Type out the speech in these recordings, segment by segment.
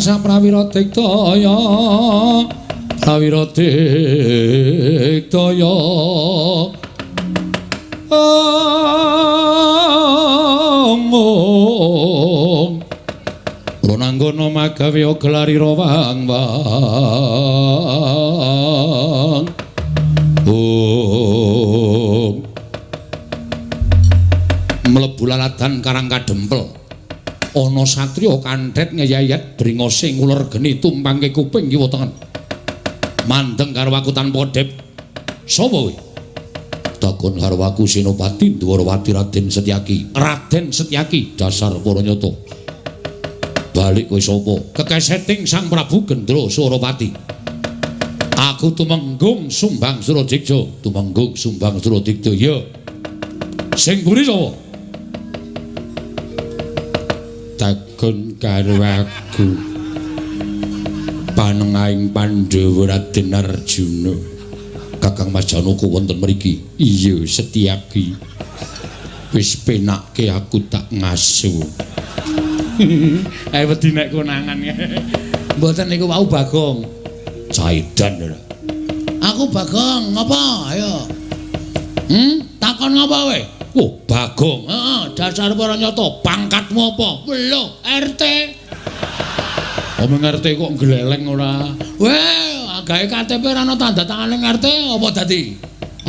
tansah prawira diktaya. Prawira diktaya. Ong. Ronanggana magawe gelarira wang wang. Ong. Mlebu laladan Karang Kadempel. Ana satriya kandhet ngeyayat bringose nguler geni tumpangke kuping kiwa tengen. Mandeng karo aku tanpa dep. Sapa kowe? Takon karo aku Senopati Dwarawati Raden Setyaki. Raden Setyaki dasar para nyata. Balik kowe sapa? Kekeseting Sang Prabu Gendra Surapati. Aku tumenggung Sumbang Suradikja. Tumenggung Sumbang Suradikja. Ya. Sing mburi sapa? Takon karo aku. Panengahing Pandhawa Raden Arjuna. Kakang Mas Janaka wonten mriki. Iya, Setyaki. Wis penake aku tak ngaso. Wedi nek konangan. Mboten niku wau Bagong. Caidan lho. Aku Bagong, ngapa? Ayo. Takon ngapa kowe? Oh, Bagong. Heeh, dasar para nyata. Pangkatmu apa? Lho, RT. Omong RT kok gleleng ora? Weh, gawe KTP ora ana tanda tangane RT apa dadi?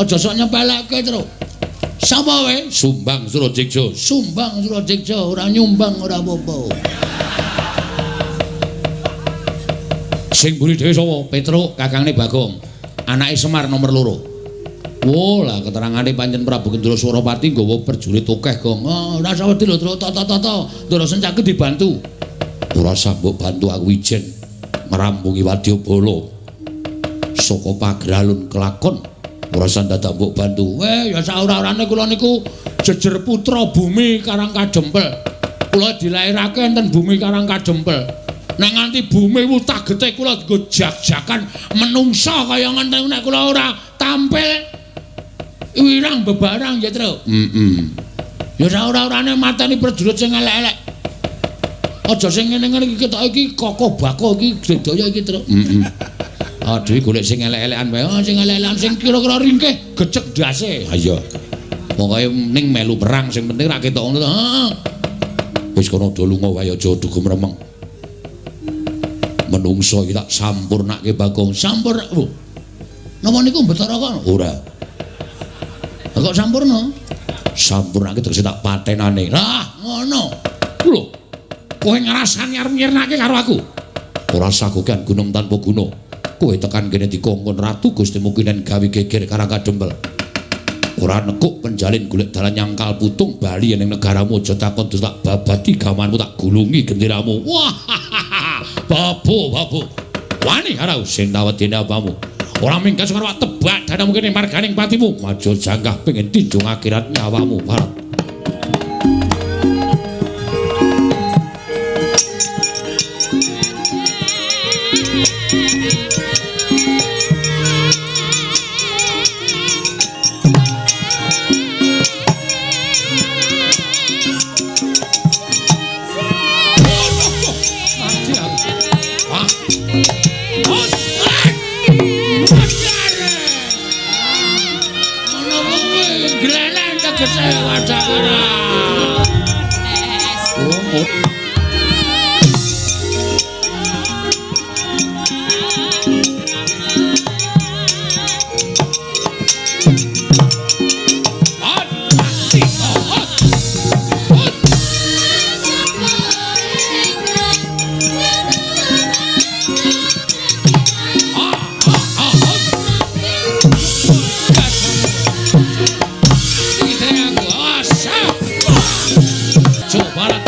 Aja sok nyepelekke, Truk. Sapa kowe? Sumbang Suradikja. Sumbang Suradikja, ora nyumbang ora apa-apa. Sing mburi dhewe sapa? Petruk, kakangne Bagong. Anake Semar nomor 2. Wo, lah keterangane pancen Prabu Gendra Surapati nggawa prajurit akeh, Gong. Oh, ora usah wedi lho, Truk. Tata-tata. Ndara Sencaki dibantu. Ora usah mbok bantu aku ijen ngrampungi wadyabala. Saka pagralun kelakon ora usah dadak mbok bantu. Weh, ya saora-orane kula niku jejer putra bumi Karang Kadempel. Kula dilairake enten bumi Karang Kadempel. Nek nganti bumi wutah getih kula nggo jak-jakan menungsa kaya ngenten nek kula ora tampil wirang bebarang ya, Truk. Heeh. Ya saora-orane mateni prajurit sing elek-elek. Aja sing ngene-ngene iki ketok iki kokoh bako iki sedaya iki, Truk. Heeh. Aduh golek sing elek-elekan wae. Oh, sing elek-elekan sing kira-kira ringkih gecek ndase. Ha iya. Pokoke ning melu perang sing penting ra ketok ngono to. Heeh. Wis kono do lunga wae aja dugu mremeng. Menungso iki tak sampurnake Bagong. Sampur. Oh. Napa niku Betara kok? Ora. Lah kok sampurna? Sampurnake tegese tak patenane. Lah, ngono. Lho. Kowe ngrasani arep nyirnake karo aku. Ora sagokan gunung tanpa guna. Kowe tekan kene dikongkon Ratu Gusti Mukinen gawe geger Karang Kadempel. Ora nekuk penjalin golek dalan nyangkal putung bali ning negaramu aja takon terus tak babati gamanmu tak gulungi genderamu. Wah. Babu, babu. Wani karo sing tawedene apamu. Ora minggat karo tebak dadamu kene marganing patimu. Maju janggah pengen tinjung akhirat nyawamu, Barat. Jawa Barat.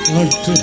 Aduh.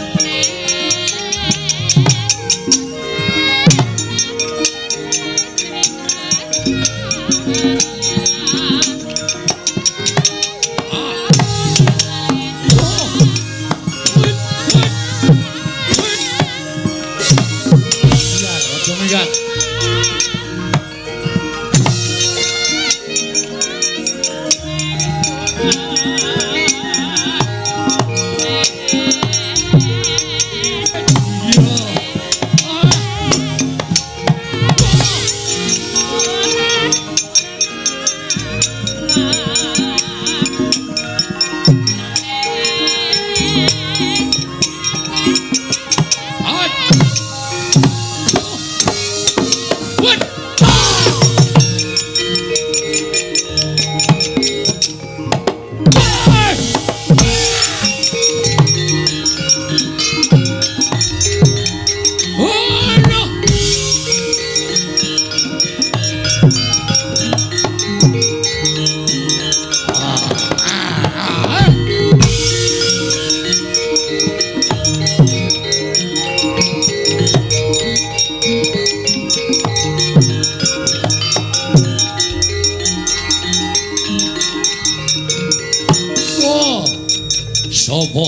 Sapa?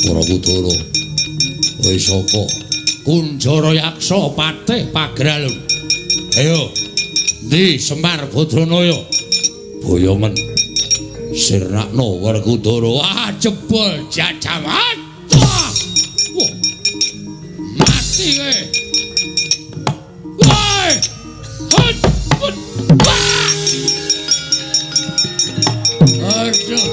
Werkudara. Kowe sapa? Kunjara Yaksa Patih Pagralun. Ayo. Ndi Semar Badranaya? Boyongen. Sirnakno Werkudara. Ah, jebol jajawan. Wah. Mati kowe. Woi. Hut. Hut. Wah. Aduh.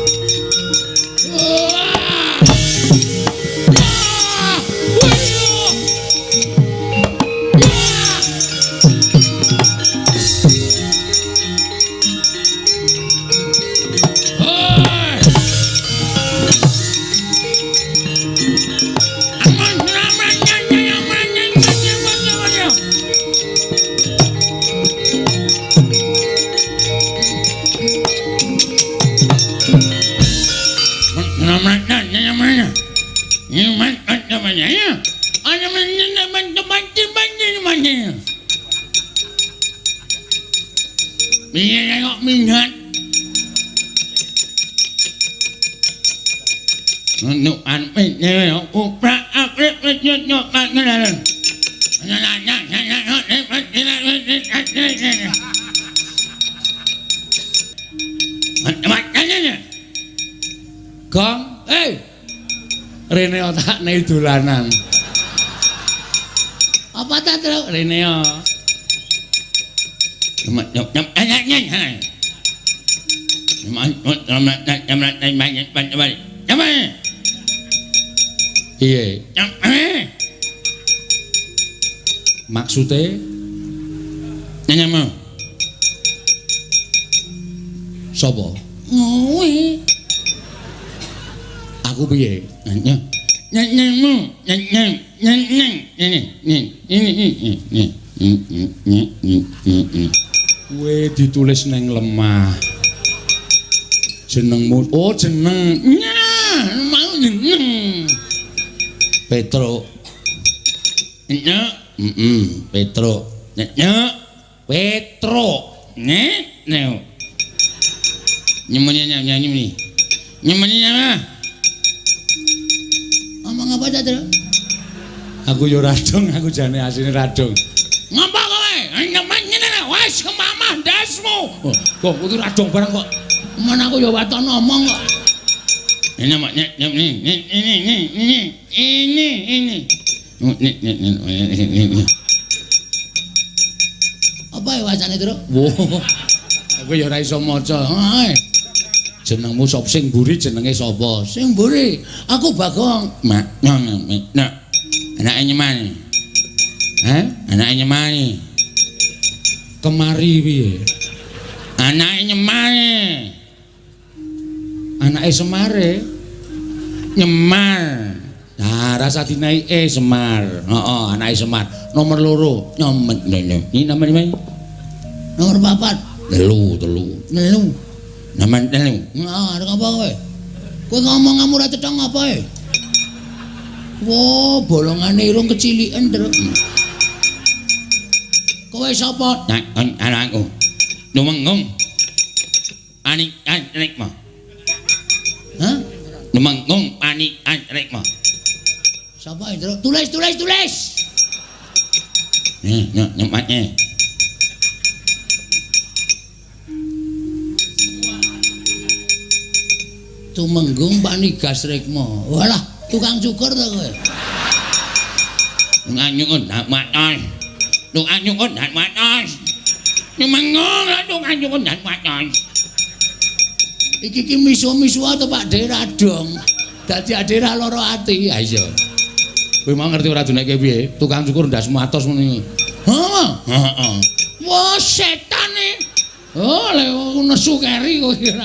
Gong, eh, rene otakne dolanan. Apa ta, Truk? Rene yo. Piye? Maksude nyanyamu. Sapa? Ngowe. Aku piye? Nyanyamu, nyanyang, nyanyang, ini. Kowe ditulis neng lemah. Jenengmu, oh jeneng. Nyah, mau jeneng. Petro. Nyek, Petro. Nyek, Petro. Nek, neo. Nyemunye nyanyi. Nyemunye nyama. Ngomong apa ta, Tru? Aku yo radong, aku jane asline radong. Ngapa kowe? Nyemen ngene wis kemamah ndasmu. Kok kudu radong barang kok. Men aku yo waton ngomong kok. Ini mak nyek ini ini ini ini ini. Ini. Apa ya wacane, Tru? Wah. Aku ya ora iso maca. Jenengmu sapa sing mburi jenenge sapa? Sing mburi aku Bagong. Mak nek anake nyemani. Hah? Anake nyemani. Kemari piye? Anake nyemani. Anake Semare. Nyemar. Nah, rasa dinaike Semar. Heeh, anake Semar. Nomor 2. Nyomet lho. Ini nomor 5. Nomor 4. 3, 3. 3. Nomor 3. Nah, arep apa kowe? Kowe ngomong kamu ora cetha ngapa e? Wah, bolongane irung keciliken, Truk. Kowe sapa? Anakku. Tumenggung. Panik Rikma. Hah? Tumenggung Panik Rikma. Sapa, Indra? Tulis, tulis, tulis. Nih, nyempatnya. Tumenggung Panigas Rikma. Walah, tukang cukur to kowe. Tukang cukur ndak matos. Tukang cukur ndak matos. Tumenggung tukang cukur ndak matos. Iki ki misu-misu to Pak De Radong. Dadi ade ra lara ati. Ha iya. Kowe mau ngerti ora duneke piye? Tukang cukur ndas matos ngene. Heeh. Heeh. Wah, setane. Oh, lek nesu keri kowe ora.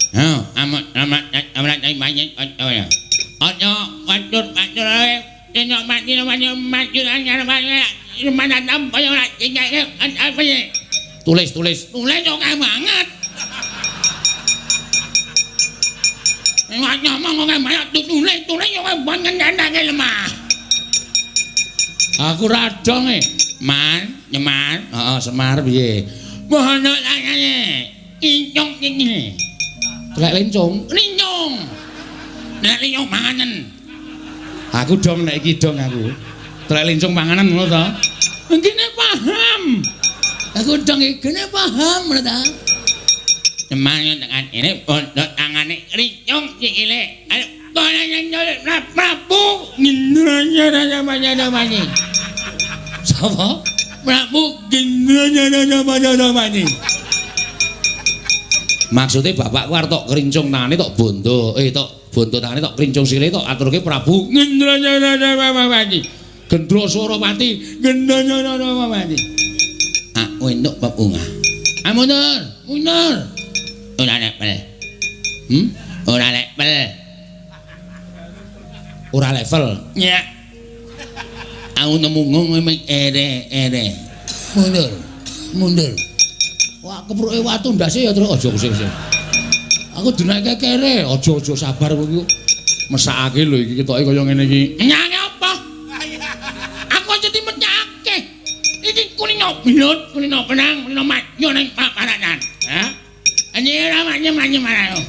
Heh, amat amat amat banyak ya. Aja watur-watur ae. Dene mati mati mati mana tampa ora apa. Tulis, tulis. Tulis oke banget. Ngomong oke banget tulis, tulis oke banget nandake lemah. Aku radong e. Man, nyeman. Heeh, Semar piye? Bono tangane. Incung iki. Telek lincung, lincung. Telek lincung panganan. Aku dong nek iki dong aku. Telek lincung panganan ngono to? Ngene paham. Aku dong iki paham ngono ta. Semane tekan ini bondo tangane lincung sikile. Ayo kono nyol Prabu Gendra-nya-nya-nya-nya. Sapa? Prabu Gendra-nya-nya-nya-nya. Maksudnya bapakku arep tok krincung tangane tok bondo, tok bondo tangane tok krincung sikile tok aturke Prabu Gendra-nya-nya-nya-nya. Gendra Surawati, Gendra-nya-nya-nya-nya. Aku entuk bebungah. Ah mundur, mundur. Ora level. Ora level. Ora level. Ya. Aku nemu ngomong ere-ere. Mundur, mundur. Wah, kepruke watu ndase ya terus aja kusik-kusik. Aku dinake kere, aja-aja sabar kowe iki. Mesakake lho iki ketoke kaya ngene iki. Nyane apa? Aku aja dimecake. Iki kulino belut, kulino benang, kulino madya ning paparanan. Ha? Ani ora manyem-manyem marang.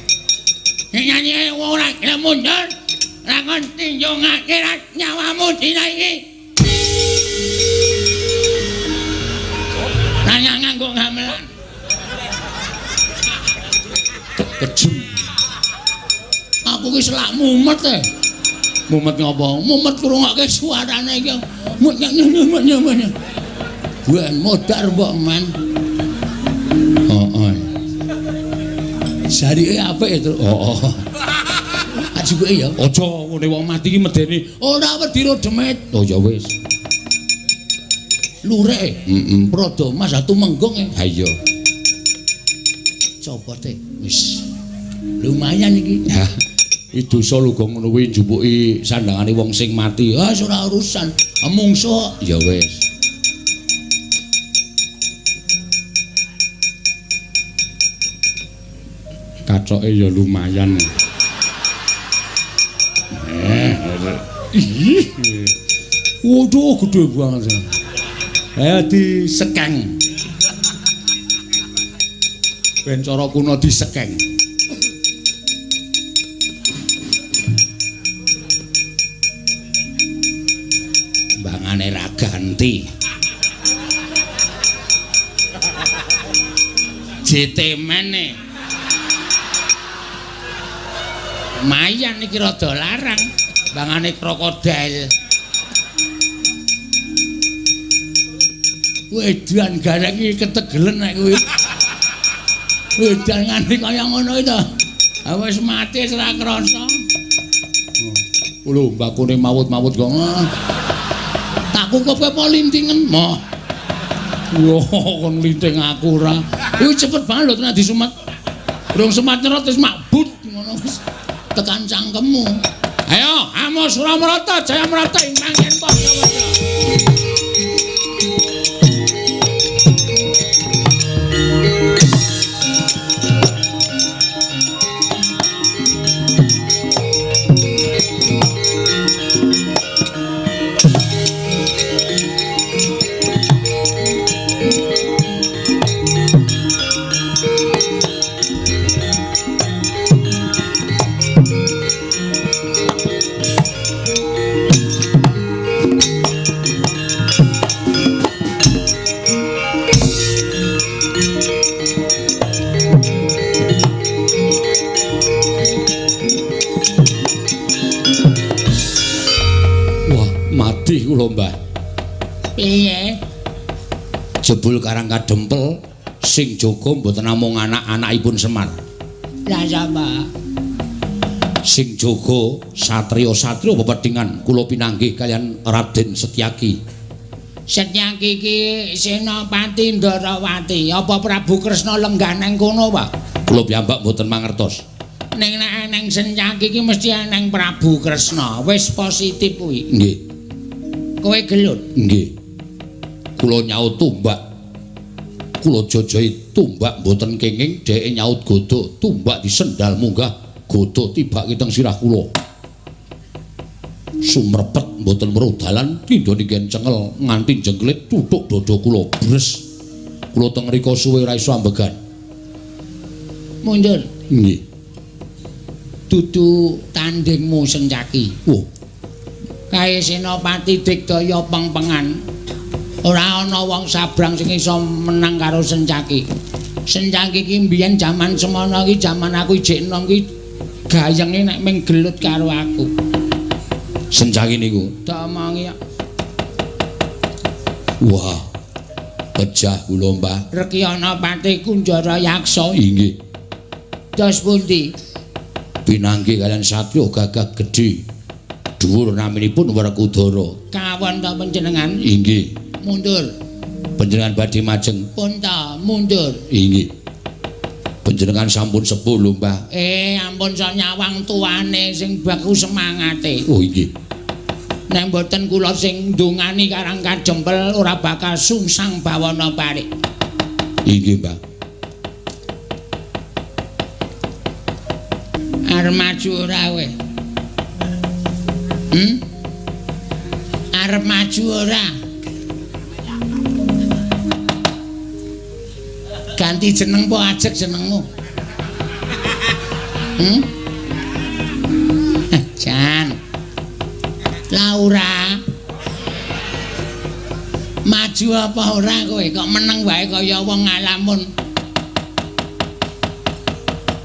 Nek nyanyi wong ora gelem mundur, ora kon tinjungake nyawamu dina iki. Nanya nganggo gamelan. Kejem. Aku ki selak mumet e. Mumet ngopo? Mumet ngrungokke suarane iki. Mut. Ben modar mbok men. Heeh. Jarike apik e, Truk. Heeh. Ajuke ya. Aja ngene wong mati iki medeni. Ora wedi ro demit. Oh ya wis. Lurek. Heeh. Prada Mas Tumenggung e. Ha iya. Copote wis. Lumayan iki. Ya. Iki dosa lho gong ngono kuwi njupuki sandangane wong sing mati. Ah ora urusan. Mungsuh. Ya wis. Katoke ya lumayan. Ih. Waduh gede banget. Ayo disekeng. Ben cara kuno disekeng. Mbangane ra ganti. JT mene. Lumayan iki rada larang. Mbangane krokodil. Wedan gareng iki ketegelen nek kuwi. Wedan nganti kaya ngono iki to. Ha wis mati wis ora krasa. Lho mbakune mawut-mawut kok. Tak kukupke apa lintingen? Moh. Yo kon linting aku ora. Kuwi cepet banget lho tenan disumet. Durung semat nyerot wis makbut ngono wis tekan cangkemmu. Ayo, Amo Suramarata, Jayamrata ing manggen padha-padha. Wedi kula, Mbah. Piye? Jebul Karang Kadempel sing jaga mboten namung anak-anakipun Semar. Lah sapa? Sing jaga satriya-satriya pepedhingan kula pinanggih kaliyan Raden Setyaki. Setyaki iki Senopati Ndarawati. Apa Prabu Kresna lenggah nang kono, Pak? Kula piyambak mboten mangertos. Ning nek eneng Setyaki iki mesti eneng Prabu Kresna. Wis positif kuwi. Nggih. Kowe gelut? Nggih. Kula nyaut tumbak. Kula jajahi tumbak mboten kenging, dheke nyaut godhog, tumbak disendal munggah, godhog tibake teng sirah kula. Sumrepet mboten weruh dalan, tindha ninggen cengel nganti jengklit tutuk dada kula bres. Kula teng mriku suwe ora iso ambegan. Mundur. Nggih. Dudu tandingmu Sencaki. Wah. Kae Senopati Digdaya pengpengan. Ora ana wong sabrang sing iso menang karo Sencaki. Sencaki iki mbiyen jaman semono iki jaman aku ijik enom iki gayenge nek ming gelut karo aku. Sencaki niku tak omongi. Wah. Pejah kula, Mbah. Rekyana Pati Kunjara Yaksa. Inggih. Dos pundi? Pinanggih kaliyan satriya gagah gedhe. Dhuwur naminipun Werkudara. Kawon ta panjenengan? Inggih. Mundur. Panjenengan badhe majeng. Pun ta, mundur. Inggih. Panjenengan sampun sepuh lho, Mbah. Ampun sok nyawang tuane sing baku semangate. Oh, inggih. Nek mboten kula sing ndongani Karang Kadempel ora bakal sungsang bawana parik. Inggih, Mbah. Arep maju ora kowe? Arep maju ora? Ganti jeneng po ajeg jenengmu? Jan. Laura. Maju apa ora kowe? Kok meneng wae kaya wong ngalamun.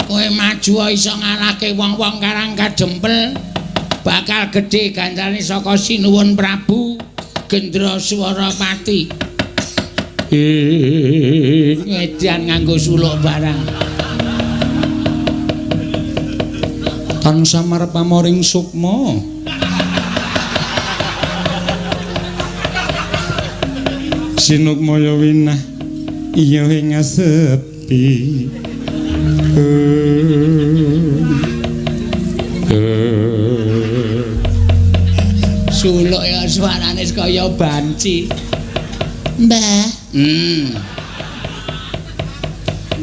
Kowe maju iso ngalahke wong-wong Karang Kadempel. Bakal gedhe ganjarane saka Sinuwun Prabu Gendra Swarapati. Ngedan nganggo suluk barang. Tan samar pamoring sukma. Sinukmaya winah iya ing sepi. Suluk ya suarane kaya banci. Mbah.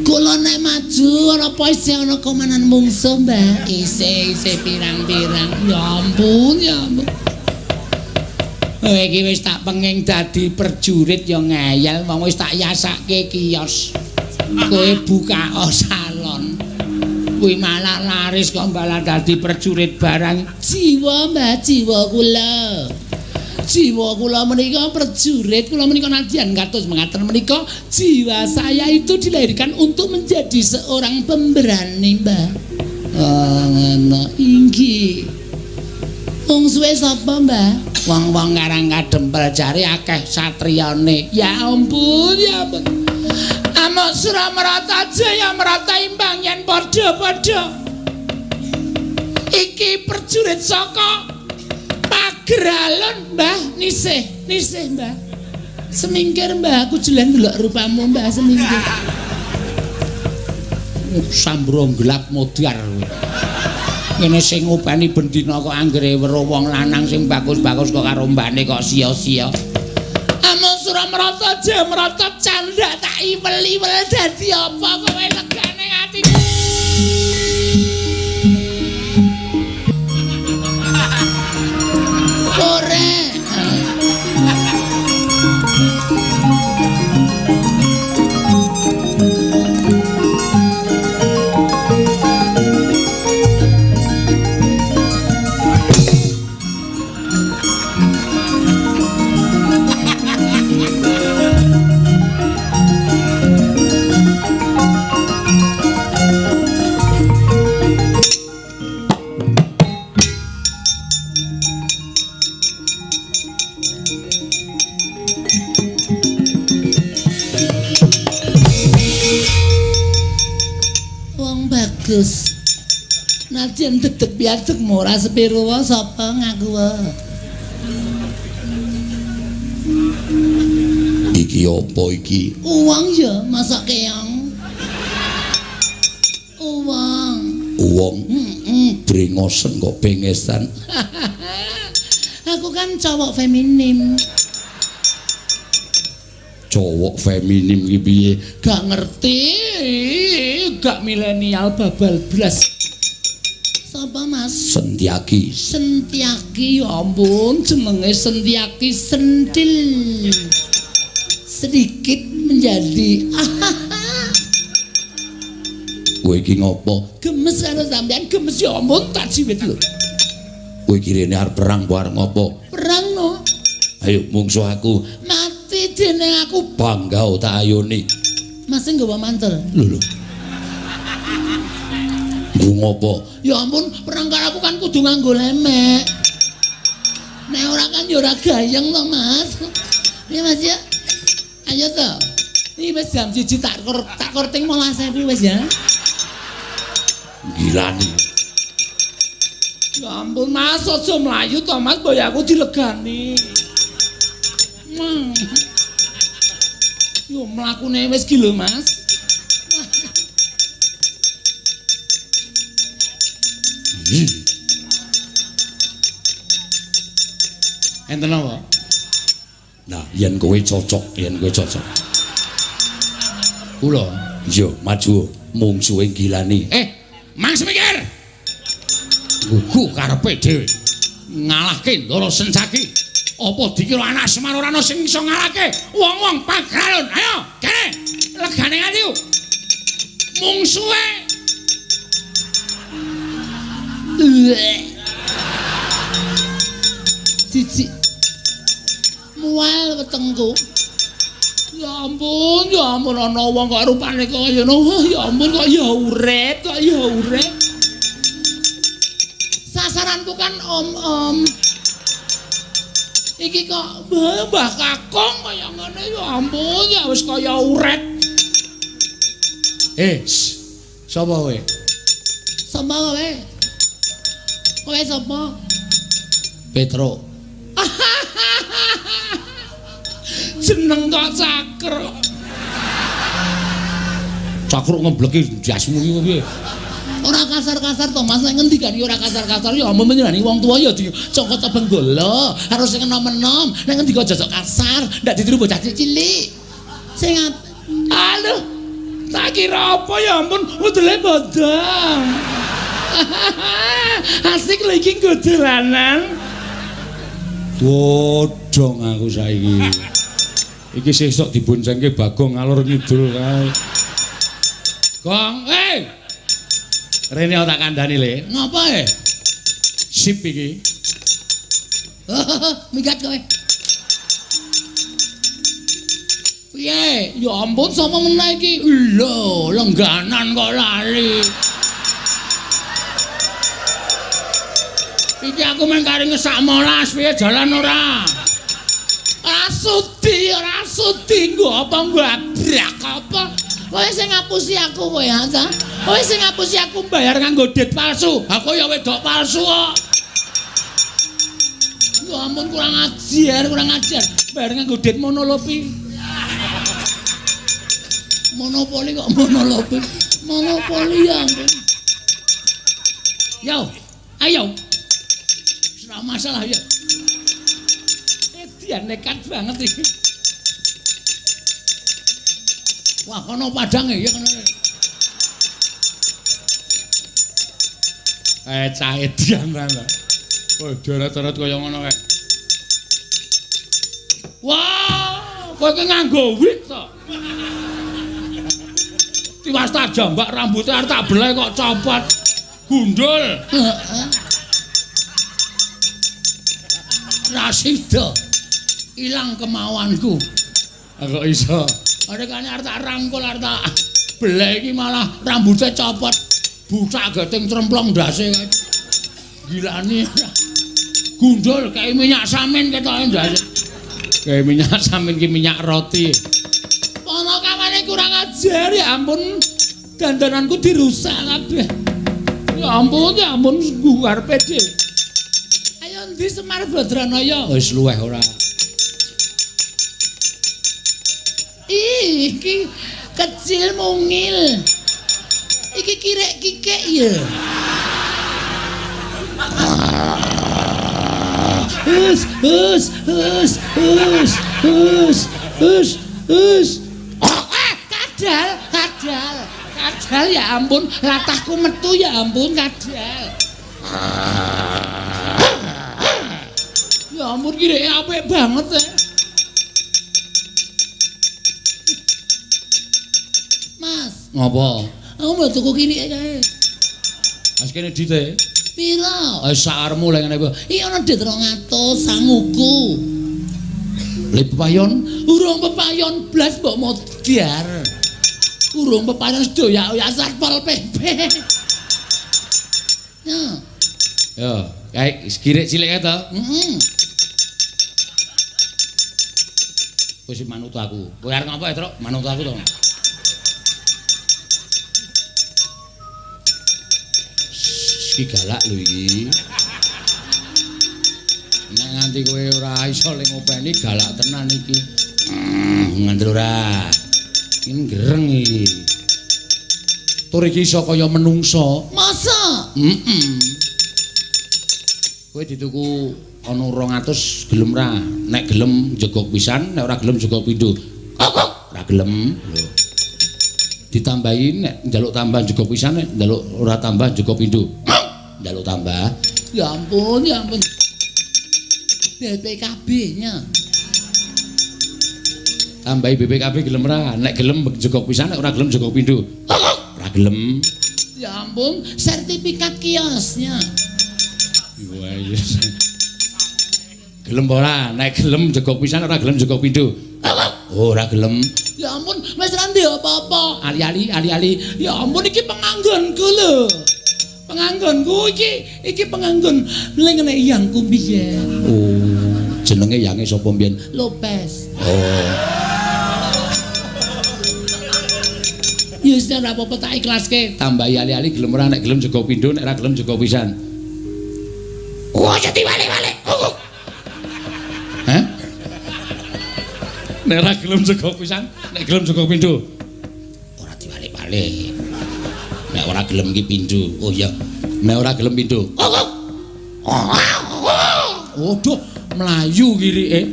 Kula nek maju ana apa isih ana komanan mungsuh, Mbah? Isih pirang-pirang. Ya ampun, ya ampun. Kowe iki wis tak penging dadi prajurit ya ngeyel, wong wis tak yasake kios. Kowe buka salon. Kuwi malah laris kok malah dadi prajurit barang. Jiwa, Mbah, jiwa kula. Jiwa kula menika prajurit, kula menika nadyan kados mengaten menika jiwa saya itu dilahirkan untuk menjadi seorang pemberani, Mbah. Oh, ngono. Inggih. Mungsuhe sapa, Mbah? Wong-wong Karang Kadempel jare akeh satriyane. Ya ampun, ya ampun. Amok Suramarata Jaya Marata imbang yen padha-padha. Iki prajurit saka Pageralon, Mbah. Nisih, nisih, Mbah. Semingkir, Mbah, aku jelas ndelok rupamu, Mbah, semingkir. Sambro gelap modar. Ngene sing ngopeni bendina kok anggere weruh wong lanang sing bagus-bagus kok karo mbane kok sia-sia. Amung Suramarata Jamarata candhak tak iwel-iwel dadi apa kowe legane atiku. Ora. bagus. Nadyan dedeg piadeg ora sepiro wae sapa ngaku wae. Iki apa iki? Uwong ya, masak keong. Uwong. Uwong. Heeh. Brengosen kok bengesan. Aku kan cowok feminim. Cowok feminim iki piye? Gak ngerti, gak milenial babal blas. Sapa Mas? Sentiaki. Sentiaki, ya ampun, jenenge Sentiaki sentil. Sedikit menjadi. Kowe iki ngopo? Gemes karo sampean, gemes ya ampun tak jiwit lho. Kowe iki rene arep perang apa arep ngopo? Perang no. Ayo mungsuh aku. Mati dene aku. Bangga tak ayoni. Mas nggawa mantel. Lho lho. Nggo ngopo? Ya ampun, perang karo aku kan kudu nganggo lemek. Nek ora kan ya ora gayeng to, Mas. Ya Mas ya. Ayo to. Iki wis jam 1 tak korting 15.000 wis ya. Gilani. Ya ampun Mas, aja mlayu to Mas, boy aku dilegani. Yo mlakune wis ki lho Mas. Enten apa? Nah, yen kowe cocok, yen kowe cocok. Kula iya maju mungsuhe Gilani. Mang Semikir. Gugu karepe dhewe. Ngalahke Ndara Sencaki. Apa dikira anak Semar ora ana sing iso ngalahke wong-wong Pagralon? Ayo, kene. Legane atiku. Mungsuhe. Siji. Mual wetengku. Ya ampun ana wong kok rupane kaya ngono. Ya ampun kok ya urip, kok ya urip. Sasaranku kan om-om. Iki kok Mbah Kakung kaya ngene ya ampun ya wis kaya uret. Sapa kowe? Sapa kowe? Kowe sapa? Petro. Jeneng kok Cakruk. Cakruk ngebleki jasmu iki piye? Ora kasar-kasar to Mas, nek ngendikan ora kasar-kasar ya ampun menyenani wong tuwa ya dicokot benggala, harus sing enom-enom, nek ngendika aja kasar, ndak ditiru bocah cilik. Sing aduh, tak kira apa ya ampun, udele bodong. Asik lho iki nggo dolanan. Bodong aku saiki. Iki sesuk diboncengke Bagong ngalor ngidul kae. Gong, Rene tak kandhani le. Ngapa e? Sip iki. Minggat kowe. Piye? Ya ampun sapa meneh iki? Lho, lengganan kok lali. Iki aku mung kari ngesak molas piye jalan ora? Ora sudi, ora sudi nggo apa nggo abrak apa? Kowe sing ngapusi aku kowe ha ta? Kowe sing ngapusi aku bayar nganggo dit palsu. Aku ya wedok palsu kok. Ya ampun kurang ajar, kurang ajar. Bayar nganggo dit monolopi. Monopoli kok monolopi. Monopoli ya ampun. Yo, ayo. Ora masalah ya. Dia nekat banget iki. Wah, kono padange ya kono. Cah edian ta. Oh, doret-doret kaya ngono kae. Wah, kowe ki nganggo wig to. Tiwas tak jambak rambutnya arep tak belai kok copot. Gundul. Heeh. Ra sida. Ilang kemauanku. Kok iso? Arekane arep tak rangkul arep tak belai iki malah rambutnya copot. Bucak geting tremplong ndase kae. Gilani. Gundul kayak minyak samin ketoke ndase. Kayak minyak samin ki minyak roti. Pono kawane kurang ajar ya ampun. Dandananku dirusak kabeh. Ya ampun, ya ampun karepe dhewe. Ayo endi Semar Badranaya? Wis luweh ora. Iki kecil mungil. Iki kirek kikek ya. Hus hus hus hus hus hus hus. Kadal, kadal, kadal ya ampun, latahku metu ya ampun kadal. Ya ampun kireke apik banget ya. Mas, Ngopo? aku mau tuku kirike kae. Wis kene dite. Piro? Wis sakarmu lek ngene apa? Iki ana dit 200 sanguku. Le pepayon Urung pepayon blas mbok modar. Urung pepayon sedoyak-oyak Satpol PP. Ya. Yo, kae kirik cilik kae to. Heeh. Kowe sing manut aku. Kowe arep ngopo ya, Truk? Manut aku to. Iki galak lho iki. Nek nganti kowe ora iso le ngopeni galak tenan iki. Ngandel ora. Ini gereng iki. Tur iki iso kaya menungso. Masa? Heeh. Kowe dituku ana 200 gelem ra? Nek gelem jegok pisan, nek ora gelem jegok pindho. Ora gelem. Lho. Ditambahi nek njaluk tambah jegok pisan, nek njaluk ora tambah jegok pindho. Njaluk tambah. Ya ampun, ya ampun. BPKB-nya. Tambahi BPKB gelem ra? Nek gelem jegok pisan, nek ora gelem jegok pindho. Ora gelem. Ya ampun, sertifikat kiosnya. Wah, iya. Gelem ora? Nek gelem jegok pisan, ora gelem jegok pindho. Oh, ora gelem. Ya ampun, wis ra ndek apa-apa. Ali-ali, ali-ali. Ya ampun iki penganggonku lho. Penganggonku iki, iki penganggon ling ngene yangku biyen. Oh, jenenge yange sapa mbiyen? Lopez. Oh. Ya wis ora apa-apa tak ikhlaske. Tambahi ali-ali gelem ora? Nek gelem jegok pindho, nek ora gelem jegok pisan. Wah, jadi balik-balik. Hah? Nek ora gelem jegok pisan, nek gelem jegok pindho. Ora diwalik-walik. Nek ora gelem iki pindho. Oh iya. Nek ora gelem pindho. Waduh, mlayu kirike.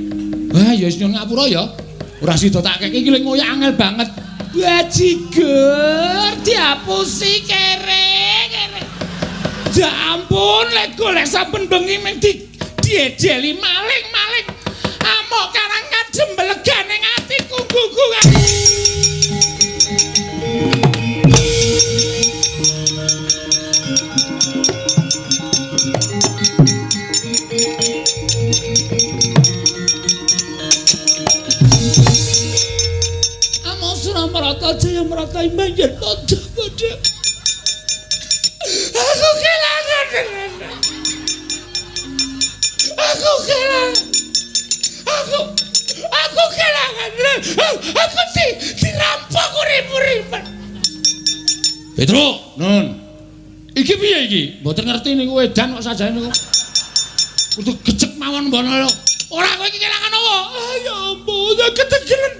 Wah, ya wis nyuwun ngapura ya. Ora sida tak keke iki lek ngoyak angel banget. Bajigur diapusi kere kere. Ya ampun, lek golek saben bengi mung diejeli maling-maling. Amok karang kadem belegane atiku gugu. Amok Suramarata Jaya Marata Imbanjen padha padha. Aku kelangan. Aku kelangan. Aku kelangan. Aku dirampok urip-uripan. Petro, Nun. Iki piye iki? Mboten ngerti niku edan kok sajane niku. Kudu gecek mawon mbono lho. Ora kowe iki kelangan apa? Ah, ya ampun, ya ketegelen.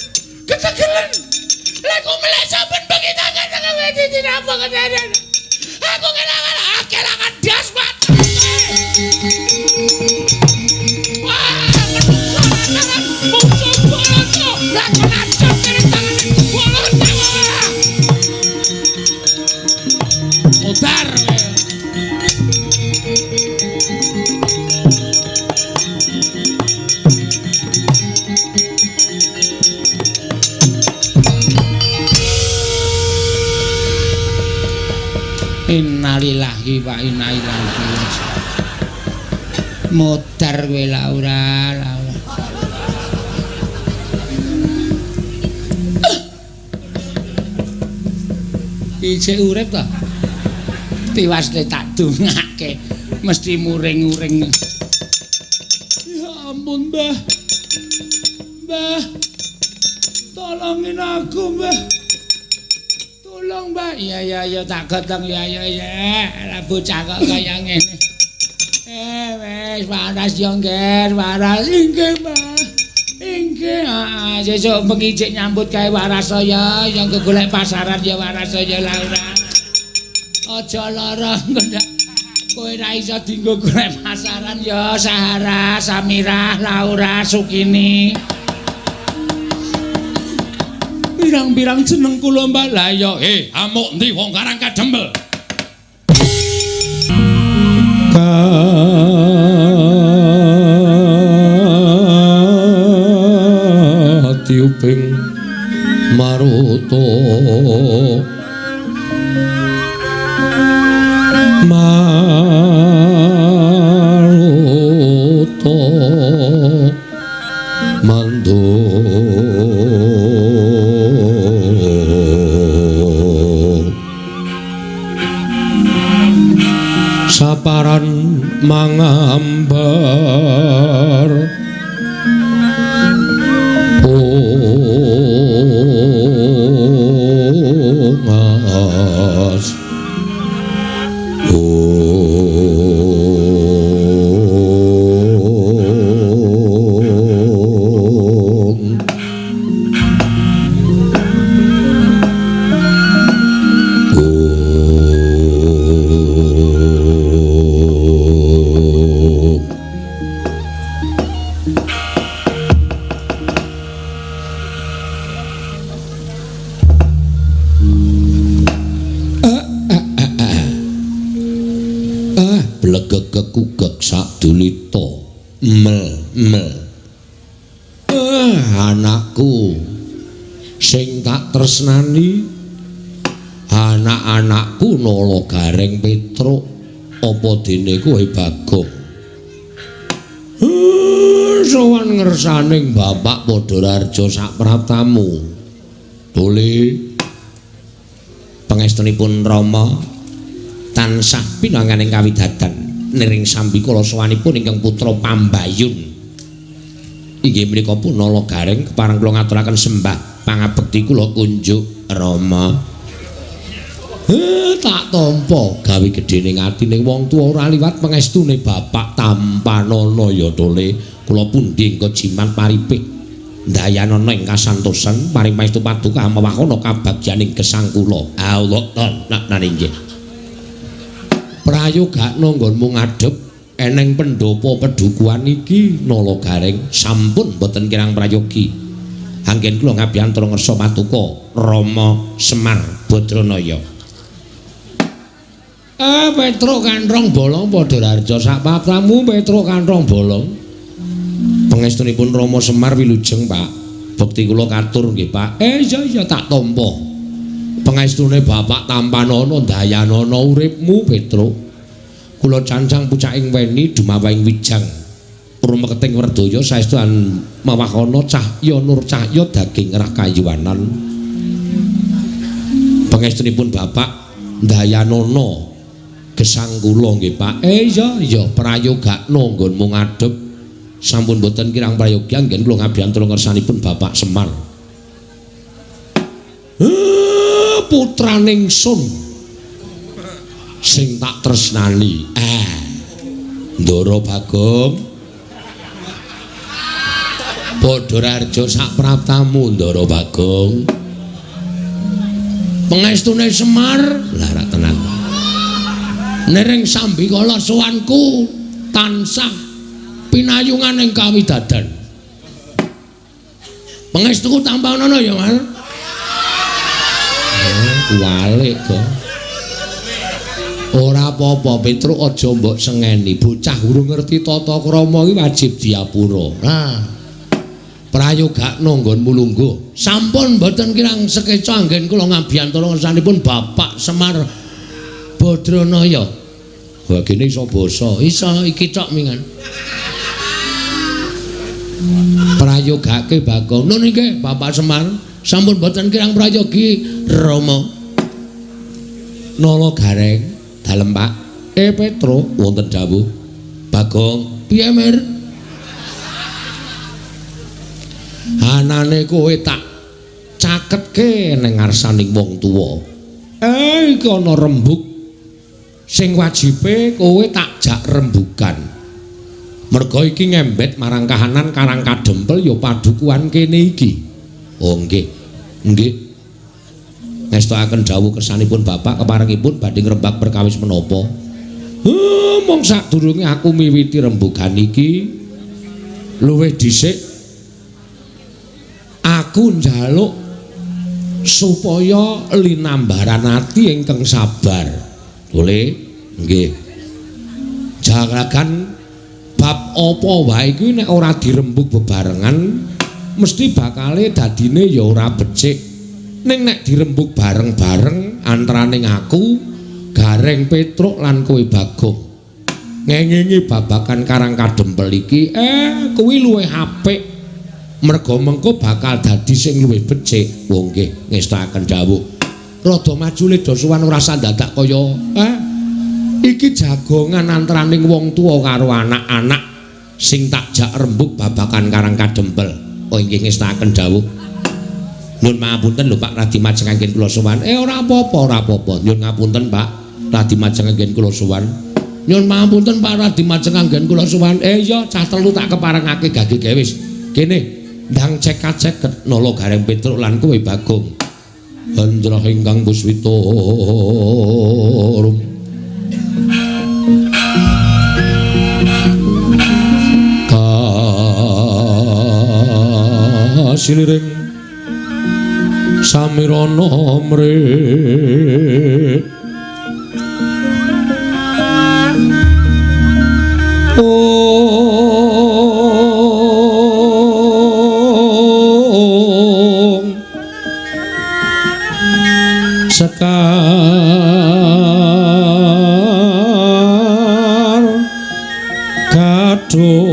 Ketegelen. Lek ku melek saben bengi tangan tangan dirampok ketenan. Aku kelangan, aku kelangan das mata. Wah, menungso tangan, mungsuh boloto, lakon acot kiri tangan, boloto. Mutar. Innalillahi wa inna ilaihi raji'un. Modar kowe Laura, Laura. Isih urip ta? Tiwas le tak dongake mesti muring-uring. Ya ampun, Mbah. Mbah. Tolongin aku, Mbah. Tolong. Gemblong, Mbak. Iya iya iya tak gotong ya ya ya. Lah bocah kok kaya ngene. Wis waras yo, Ngger, waras. Inggih, Mbak. Inggih, heeh, sesuk bengi cek nyambut gawe waras saya, yang golek pasaran ya waras saya Laura. Aja lara engko ndak kowe ra iso dienggo golek pasaran ya Sahara, Samirah, Laura, Sukini. Pirang-pirang jeneng kula Mbak. Lah iya, amuk ndi wong Karang Kadempel? Katiuping maruta maruta mandung saparan mangambar ungas blegeg-kugeg sadulita mel mel. Anakku sing tak tresnani, anak-anakku Nala Gareng Petruk, apa dene kowe Bagong? Sowan ngersaning Bapak Padhararja sapraptamu. Tuli pangestunipun Rama tansah pinanganing kawidadan niring sambikala sowanipun ingkang putra Pambayun. Inggih menika pun Nala Gareng kepareng kula ngaturaken sembah pangabekti kula kunjuk Rama. Tak tampa gawe gedhening atine wong tuwa ora liwat pangestune bapak tampanana ya Tole. Kula pundi engko jimat paripih ndayanana ing kasantosan paring pangestu paduka mewahana kabagyaning gesang kula. Allah nan inggih. Prayogakna nggonmu ngadhep eneng pendopo pedukuhan iki Nala Gareng sampun boten kirang prayogi. Anggen kula ngabiyantara ngersa patuko Rama Semar Badranaya. Petruk Kanthong Bolong Padhararja sapraptamu Petruk Kanthong Bolong. Pangestunipun Rama Semar wilujeng Pak. Bekti kula katur nggih Pak. Iya iya tak tampa. Pangestune bapak tampanana ndayanana uripmu Petruk. Kula cancang pucaking weni dumawahing wijang. Rumeketing werdaya saestu mawahana cahya nur cahya daging rah kayuwanan. Pangestunipun bapak ndayanana gesang kula nggih Pak. Iya iya prayogakna nggonmu ngadhep. Sampun boten kirang prayogi anggen kula ngabiyantara ngersanipun Bapak Semar. Putraning sun sing tak tresnani. Ndara Bagong Padhararja sapraptamu Ndara Bagong. Pangestune Semar lah ra tenan. Niring sambikala sowanku tansah pinayungan ing kawidadan. Pangestuku tampanana ya, Mas. Walik kok. Ora apa-apa Petruk aja mbok sengeni. Bocah urung ngerti tata krama iki wajib diapura. Nah. Prayogakna nggonmu lungguh. Sampun mboten kirang sekeca anggen kula ngabiyantara ngersanipun Bapak Semar Badranaya. Wah kene iso basa. Iso iki tok mingan. Prayogake Bagong. Nun inggih Bapak Semar. Sampun mboten kirang prayogi Rama. Nala Gareng dalem Pak. Petruk wonten dawuh. Bagong, piye Mir? Anane kowe tak caketke ning ngarsaning wong tuwa. Iki ana rembug sing wajibe kowe tak jak rembugan. Merga iki ngembet marang kahanan Karang Kadempel ya padukuhan kene iki. Oh nggih. Nggih. Ngestokaken dawuh kersanipun Bapak keparengipun badhe ngrembak perkawis menapa? Mung sadurunge aku miwiti rembugan iki luwih dhisik aku njaluk supaya linambaran ati ingkang sabar. Boleh? Nggih. Jaragan bab apa wae kuwi nek ora dirembug bebarengan mesti bakale dadine ya ora becik. Ning nek dirembug bareng-bareng antaraning aku, Gareng Petruk lan kowe Bagong ngengingi babagan Karang Kadempel iki, kuwi luwih apik. Merga mengko bakal dadi sing luwih becik. Oh nggih, ngestakaken dawuh. Rada maju le dosuwan ora sandadak kaya iki jagongan antaraning wong tuwa karo anak-anak sing tak jak rembug babagan Karang Kadempel. Oh nggih, ngestakaken dawuh. Nyun pangapunten lho Pak Radi Majeng anggen kula sowan. Ora apa-apa, ora apa-apa. Nyun ngapunten Pak Radi Majeng anggen kula sowan. Nyun pangapunten Pak Radi Majeng anggen kula sowan. Iya cah telu tak keparengake gage gawe wis. Kene ndang cek-ceket Nala Gareng Petruk lan kowe Bagong. Hendra ingkang puswita rum. Kasiliring samirana mrih. Ong sekar kadung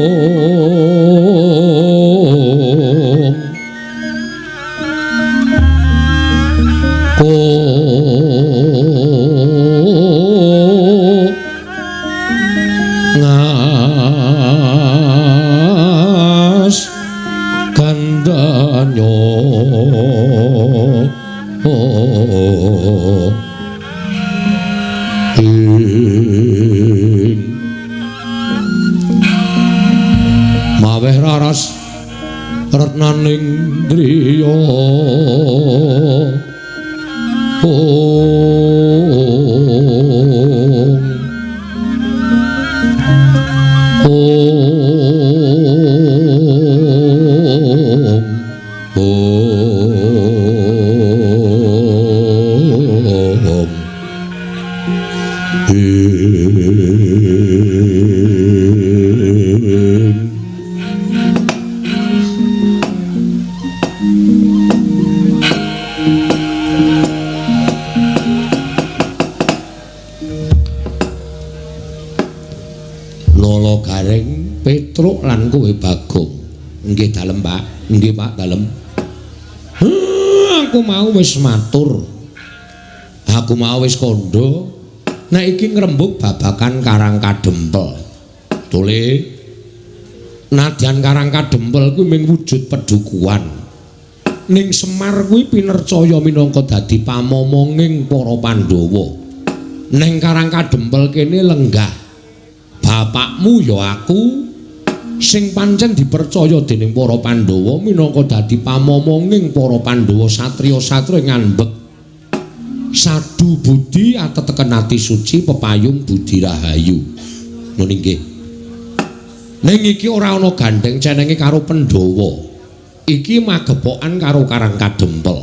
ngas gandanyo ing maweh raras retnaning driya. Om Om Om Ing Nala Gareng Petruk lan kowe Bagong. Nggih dalem Pak, nggih Pak dalem. Aku mau wis matur. Aku mau wis kandha nek iki ngrembug babagan Karang Kadempel. Tole nadyan Karang Kadempel kuwi mung wujud pedukuhan. Ning Semar kuwi pinercaya minangka dadi pamomonging para Pandhawa. Ning Karang Kadempel kene lenggah bapakmu ya aku sing pancen dipercaya dening para Pandhawa minangka dadi pamomonging para Pandhawa satriya-satriya ngambek sadu budi ateteken ati suci pepayung budi rahayu. Ngono nggih. Ning iki ora ana gandheng cenenge karo Pandhawa. Iki magepokan karo Karang Kadempel.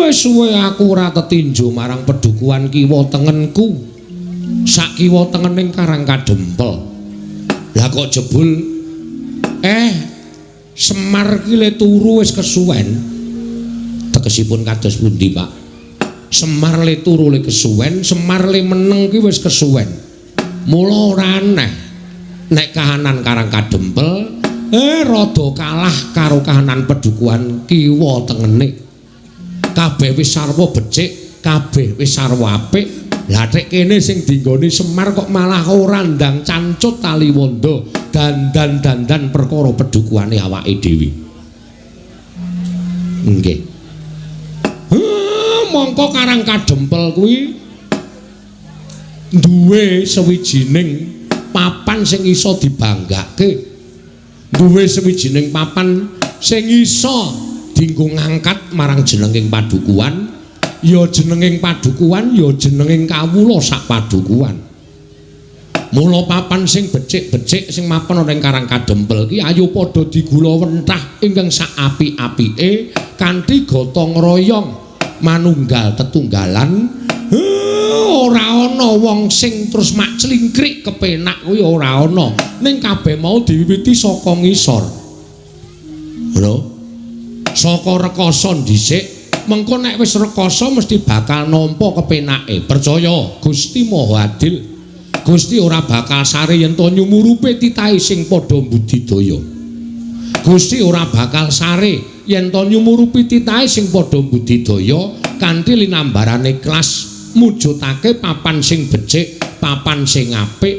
Wis suwe aku ora tetinju marang pedukuhan kiwa tengenku. Sak kiwa tengening Karang Kadempel. Lah kok jebul Semar ki le turu wis kesuwen. Tegesipun kados pundi, Pak? Semar le turu le kesuwen, Semar le meneng ki wis kesuwen. Mula ora aneh nek kahanan Karang Kadempel rada kalah karo kahanan pedukuhan kiwa tengene. Kabeh wis sarwa becik, kabeh wis sarwa apik. Lah tek kene sing dinggoni Semar kok malah ora ndang cancut taliwondo dandan-dandan perkara pedukuhane awake dhewe. Nggih. Mongko Karang Kadempel kuwi duwe sawijining papan sing iso dibanggake. Duwe sawijining papan sing iso dienggo ngangkat marang jenenging padukuhan, ya jenenging padukuhan, ya jenenging kawula sak padukuhan. Mula papan sing becik-becik sing mapan ana ing Karang Kadempel ki ayo padha digulawentah ingkang sak apik-apike kanthi gotong royong manunggal tetunggalan. Ora ana wong sing terus mak clingkrik kepenak kuwi ora ana. Ning kabeh mau diwiwiti saka ngisor. Lho. Saka rekasa dhisik, mengko nek wis rekasa mesti bakal nampa kepenake. Percaya Gusti Maha Adil. Gusti ora bakal sare yen to nyumurupe titahe sing padha mbudidaya. Gusti ora bakal sare yen to nyumurupi titahe sing padha mbudidaya kanthi linambarane ikhlas mujudake papan sing becik, papan sing apik.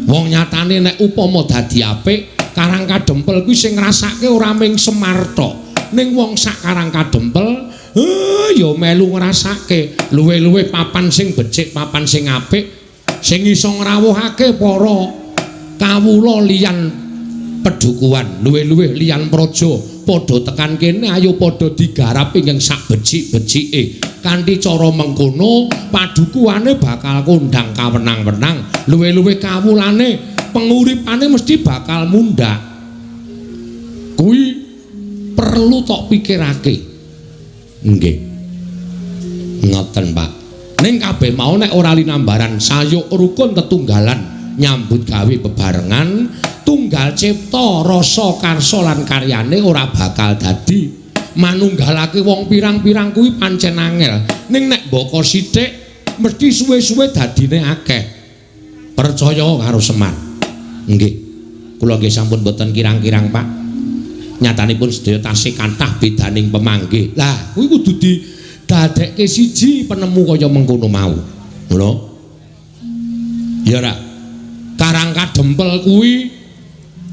Wong nyatane nek upama dadi apik, Karang Kadempel kuwi sing ngrasake ora mung Semar tok, ning wong sak Karang Kadempel ya melu ngrasake luwih-luwih papan sing becik, papan sing apik, sing iso ngrawuhake para kawula liyan pedukuhan, luwih-luwih liyan praja padha tekan kene, ayo padha digarap ingkang sak becik-becike. Kanthi cara mengkono padukuhane bakal kondang kawenang-wenang, luwih-luwih kawulane penguripane mesti bakal mundhak. Kuwi perlu tok pikirake. Nggih. Ngoten, Pak. Ning kabeh mau nek ora linambaran sayuk rukun tetunggalan nyambut gawe bebarengan, tunggal cipta rasa karsa lan karyane ora bakal dadi. Manunggalake wong pirang-pirang kuwi pancen angel. Ning nek mbaka sithik mesti suwe-suwe dadine akeh. Percaya karo Semar. Nggih. Kula nggih sampun boten kirang-kirang, Pak. Nyatanipun sedaya tasih kathah bedaning pemanggih. Lah, kuwi kudu didadekke siji penemu kaya mengkono mau. Ngono. Ya ora. Karang Kadempel kuwi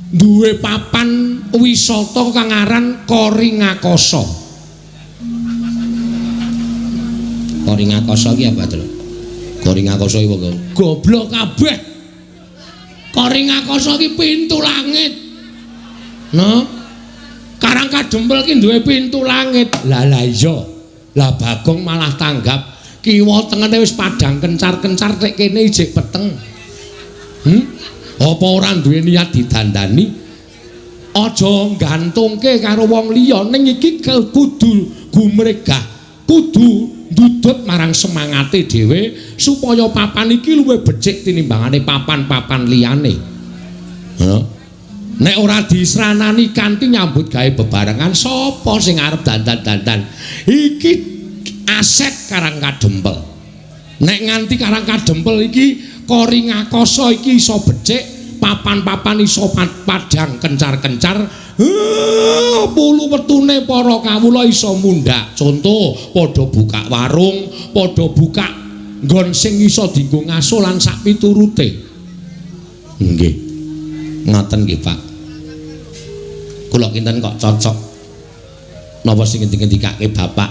duwe papan wisata kang aran Koringakasa. Koringakasa ki apa, Tru? Koringakasa iki apa? Goblok kabeh. Koringakasa ki pintu langit. No? Karang Kadempel ki duwe pintu langit. Lah lah iya. Lah Bagong malah tanggap kiwa tengene wis padhang kencar-kencar tek kene ijik peteng. Apa ora duwe niat didandani? Aja gantungke karo wong liya, ning iki kudu gumregah, kudu ndudut marang semangate dhewe supaya papan iki luwih becik tinimbangane papan-papan liyane. Heeh. Nek ora disranani kanthi nyambut gawe bebarengan, sapa sing arep dandan-dandan? Iki aset Karang Kadempel. Nek nganti Karang Kadempel iki Koringakasa iki iso becik, papan-papan iso padhang kencar-kencar, pulu wetune para kawula iso mundhak. Conto, padha buka warung, padha buka nggon sing iso dienggo ngaso lan sak piturute. Nggih. Ngoten nggih, Pak. Kula kinten kok cocok napa sing ngendikake Bapak.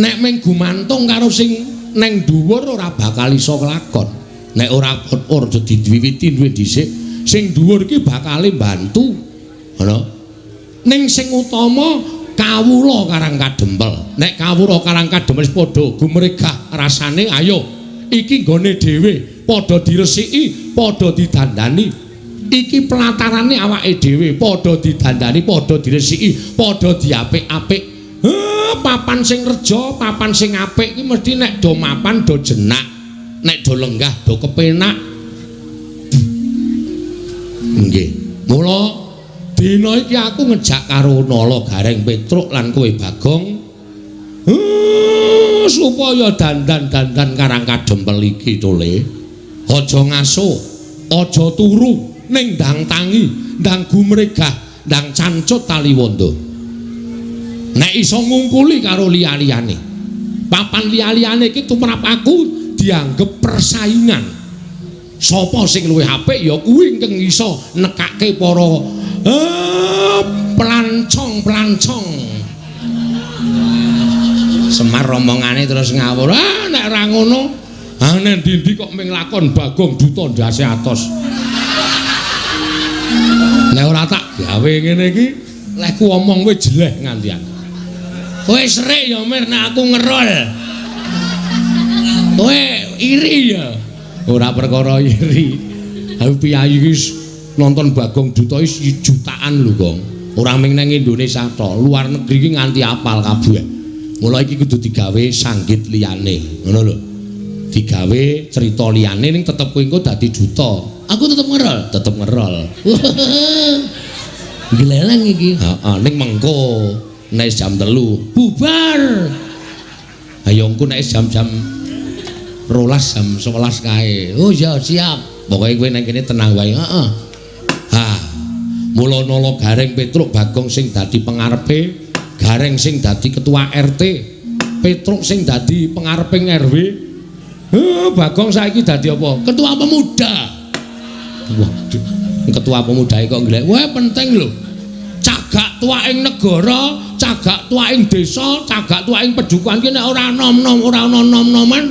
Nek mung gumantung karo sing neng dhuwur ora bakal iso kelakon. Nek ora ora diwiwiti duwe dhisik, sing dhuwur iki bakale mbantu. Ngono. Ning sing utama kawula Karang Kadempel. Nek kawula Karang Kadempel wis padha gumregah rasane, ayo iki nggone dhewe, padha diresiki, padha didandani. Iki pelatarane awake dhewe, padha didandani, padha diresiki, padha diapik-apik. Papan sing reja, papan sing apik iki mesti nek do mapan do jenak, nek do lenggah do kepenak. Nggih. Mula dina iki aku ngejak karo Nala Gareng Petruk lan kowe Bagong supaya dandan-dandan Karang Kadempel iki tole. Aja ngaso, aja turu, ning ndang tangi, ndang gumregah, ndang cancut taliwondo. Nek iso ngungkuli karo liya-liyane. Papan liya-liyane iki tumrap aku dianggep persaingan. Sapa sing luwih apik ya kuwi ingkang iso nekake para pelancong-pelancong. Semar romongane terus ngawur. Ah nek ra ngono, ah nek ndi-ndi kok ming lakon Bagong Duta ndase atos. Nek ora tak gawe ngene iki, lehku omong kowe jeleh ngantian. Kowe serik ya Mir nek aku ngerol. Kowe iri ya. Ora perkara iri. Aku piyayi iki nonton Bagong Duta iki jutaan lho, Gong. Ora mung nang Indonesia tok, luar negeri iki nganti apal kabeh. Mula iki kudu digawe sanggit liyane, ngono lho. Digawe cerita liyane ning tetep kowe engko dadi duta. Aku tetep ngerol, tetep ngerol. Gleleng iki. Heeh, ning mengko nek jam 3 bubar. Ayo engko nek jam-jam 12 jam 11 kae. Oh ya siap. Pokoke kowe nang kene tenang wae. Heeh. Ha. Mula nala Gareng Petruk Bagong sing dadi pengarepe, Gareng sing dadi ketua RT, Petruk sing dadi pengareping RW. Bagong saiki dadi apa? Ketua pemuda. Waduh, ketua pemuda kok nglek. Wah, penting lho. Cagak tuwaking negara, cagak tuwaking desa, cagak tuwaking pedukuhan ki nek ora nom-nom, ora ana nom-noman,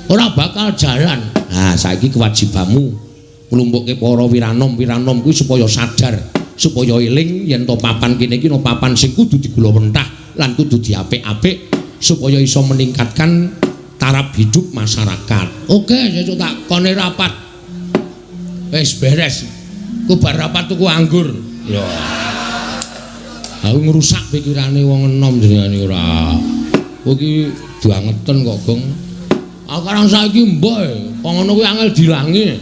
ora bakal jalan. Nah, saiki kewajibanmu nglumpukke para wiranom-wiranom kuwi supaya sadar, supaya eling yen to papan kene iki ana papan sing kudu digulawentah lan kudu diapik-apik supaya iso meningkatkan taraf hidup masyarakat. Oke, sesuk tak kone rapat. Wis beres. Ku bar rapat tuku anggur. Ya. Aku ngrusak pikirane wong enom jenengane ora. Kowe iki bangeten kok, Gong. Aku karang saiki mbok, kok ngono kuwi angel dilangi.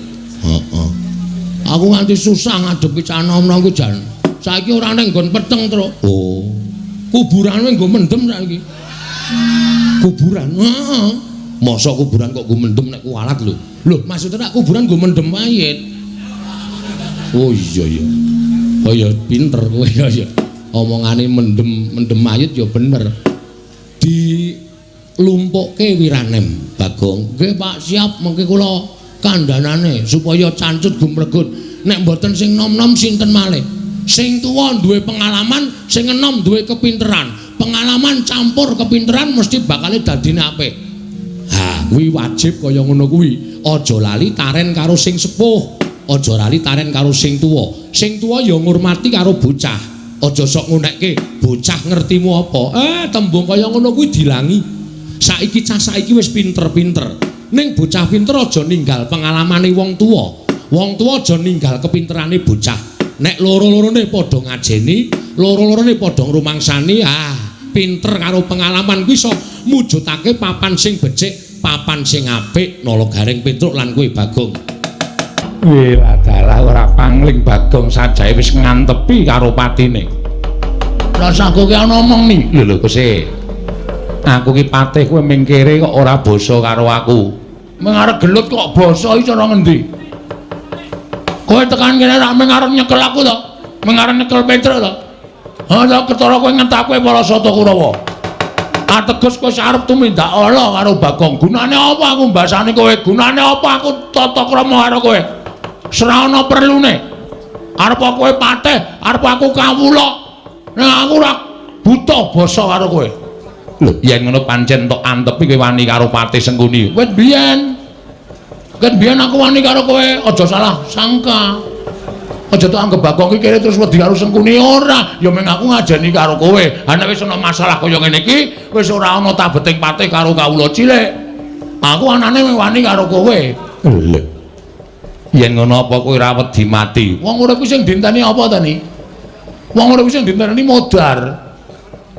Heeh. Aku nganti susah ngadepi cah nom-nom ku jan. Saiki ora ning nggon peteng, Truk. Oh. Kuburan kuwi nggo mendem saiki. Kuburan. Heeh. Mosok kuburan kok nggo mendem nek kualat lho. Lho, maksudnya nek kuburan nggo mendem mayit. Oh iya iya. Oh iya pinter kowe ya ya. Omongane mendem mendem mayit ya bener. Dilumpukke wiranem, Bagong. Nggih, Pak, siap mengke kula kandhanane supaya cancut gumregut. Nek mboten sing nom-nom sinten malih? Sing tuwa duwe pengalaman, sing enom duwe kepinteran. Pengalaman campur kepinteran mesti bakale dadine apik. Ha, kuwi wajib kaya ngono kuwi. Aja lali taren karo sing sepuh, aja lali taren karo sing tuwa. Sing tuwa ya ngurmati karo bocah. Aja sok ngunekke bocah ngertimu apa. Tembung kaya ngono kuwi dilangi. Saiki cah saiki wis pinter-pinter. Ning bocah pinter aja ninggal pengalamane wong tuwa. Wong tuwa aja ninggal kepinterane bocah. Nek loro-lorone padha ngajeni, loro-lorone padha ngrumangsani, ah, pinter karo pengalaman kuwi iso mujudake papan sing becik, papan sing apik, Nala Gareng Petruk lan kowe Bagong. Wih, adalah ora pangling Bagong sajae wis ngantepi karo patine. Rasa aku ki ana omong ni. Lho lho Gusti. Aku ki patih kowe mingkire kok ora basa karo aku. Ming arep gelut kok basa iki cara ngendi? Kowe tekan kene rak ming arep nyekel aku to? Ming arep nyekel Petruk to? Ha ta ketara kowe ngentake para Sata Kurawa. Ateges kowe arep tumindak ala karo Bagong. Gunane apa aku mbasani kowe? Gunane apa aku tata krama karo kowe? Ora ana perlune. Arep kowe patih, arep aku kawula. Nek aku ora buta basa karo kowe. Lho, yen ngono pancen tok antepi kowe wani karo Patih Sengkuni. Wit biyen. Ket biyen aku wani karo kowe, aja salah sangka. Aja tok anggep Bagong iki kere terus wedi karo Sengkuni ora. Ya mung aku ngajeni karo kowe. Ha nek wis ana masalah kaya ngene iki, wis ora ana tabeting patih karo kawula cilik. Aku anane wani karo kowe. Lho. Yen ngono apa kowe ora wedi mati? Wong urip kuwi sing dinteni apa ta ni? Wong urip kuwi sing dinteni modar.